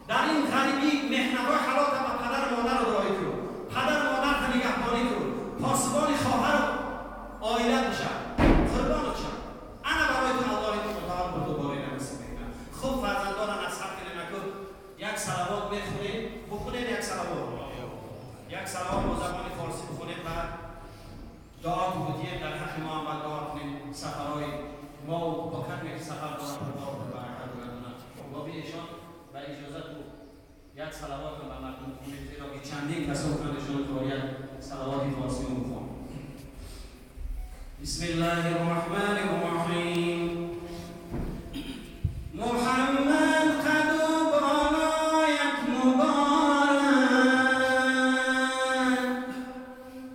در این غریبی محنت‌های حالات و پدر و مادر رو دعای کن پدر و مادر تا نگهبانی کن پاسبان خواهر و عائلت بشه قربانت شم انا برای تو الله متعال بردباری نصیب میکنم. خوب فرزندان نصیحت کنه نکن یک صلوات بخونیم بخونیم یک صلوات یک صلوات با زبان فارسی بخونیم و دعا بودیم در حق ما هم دعا کنیم سفرهای ما و با کمی که سفر دارم رو برکت بگردانند با بی ایشان و اجازت بود یک صلوات رو به مردم بخونیم زیرا که چندین کسا کنندشان تا یک صلوات فارسی رو بخونیم. بسم الله الرحمن الرحیم. محمد قد بالایت مبارک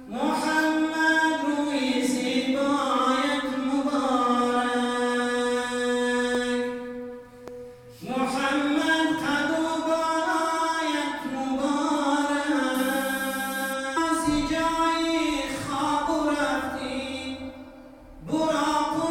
محمد روی زیبایت مبارک محمد قد بالایت مبارک از جای خواب رفتی براق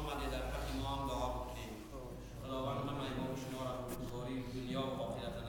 омадед, дар ҳаққи мо ҳам дуо бикунед. Худованд ҳамаи мо шуморо рӯзгории дунё ва охират.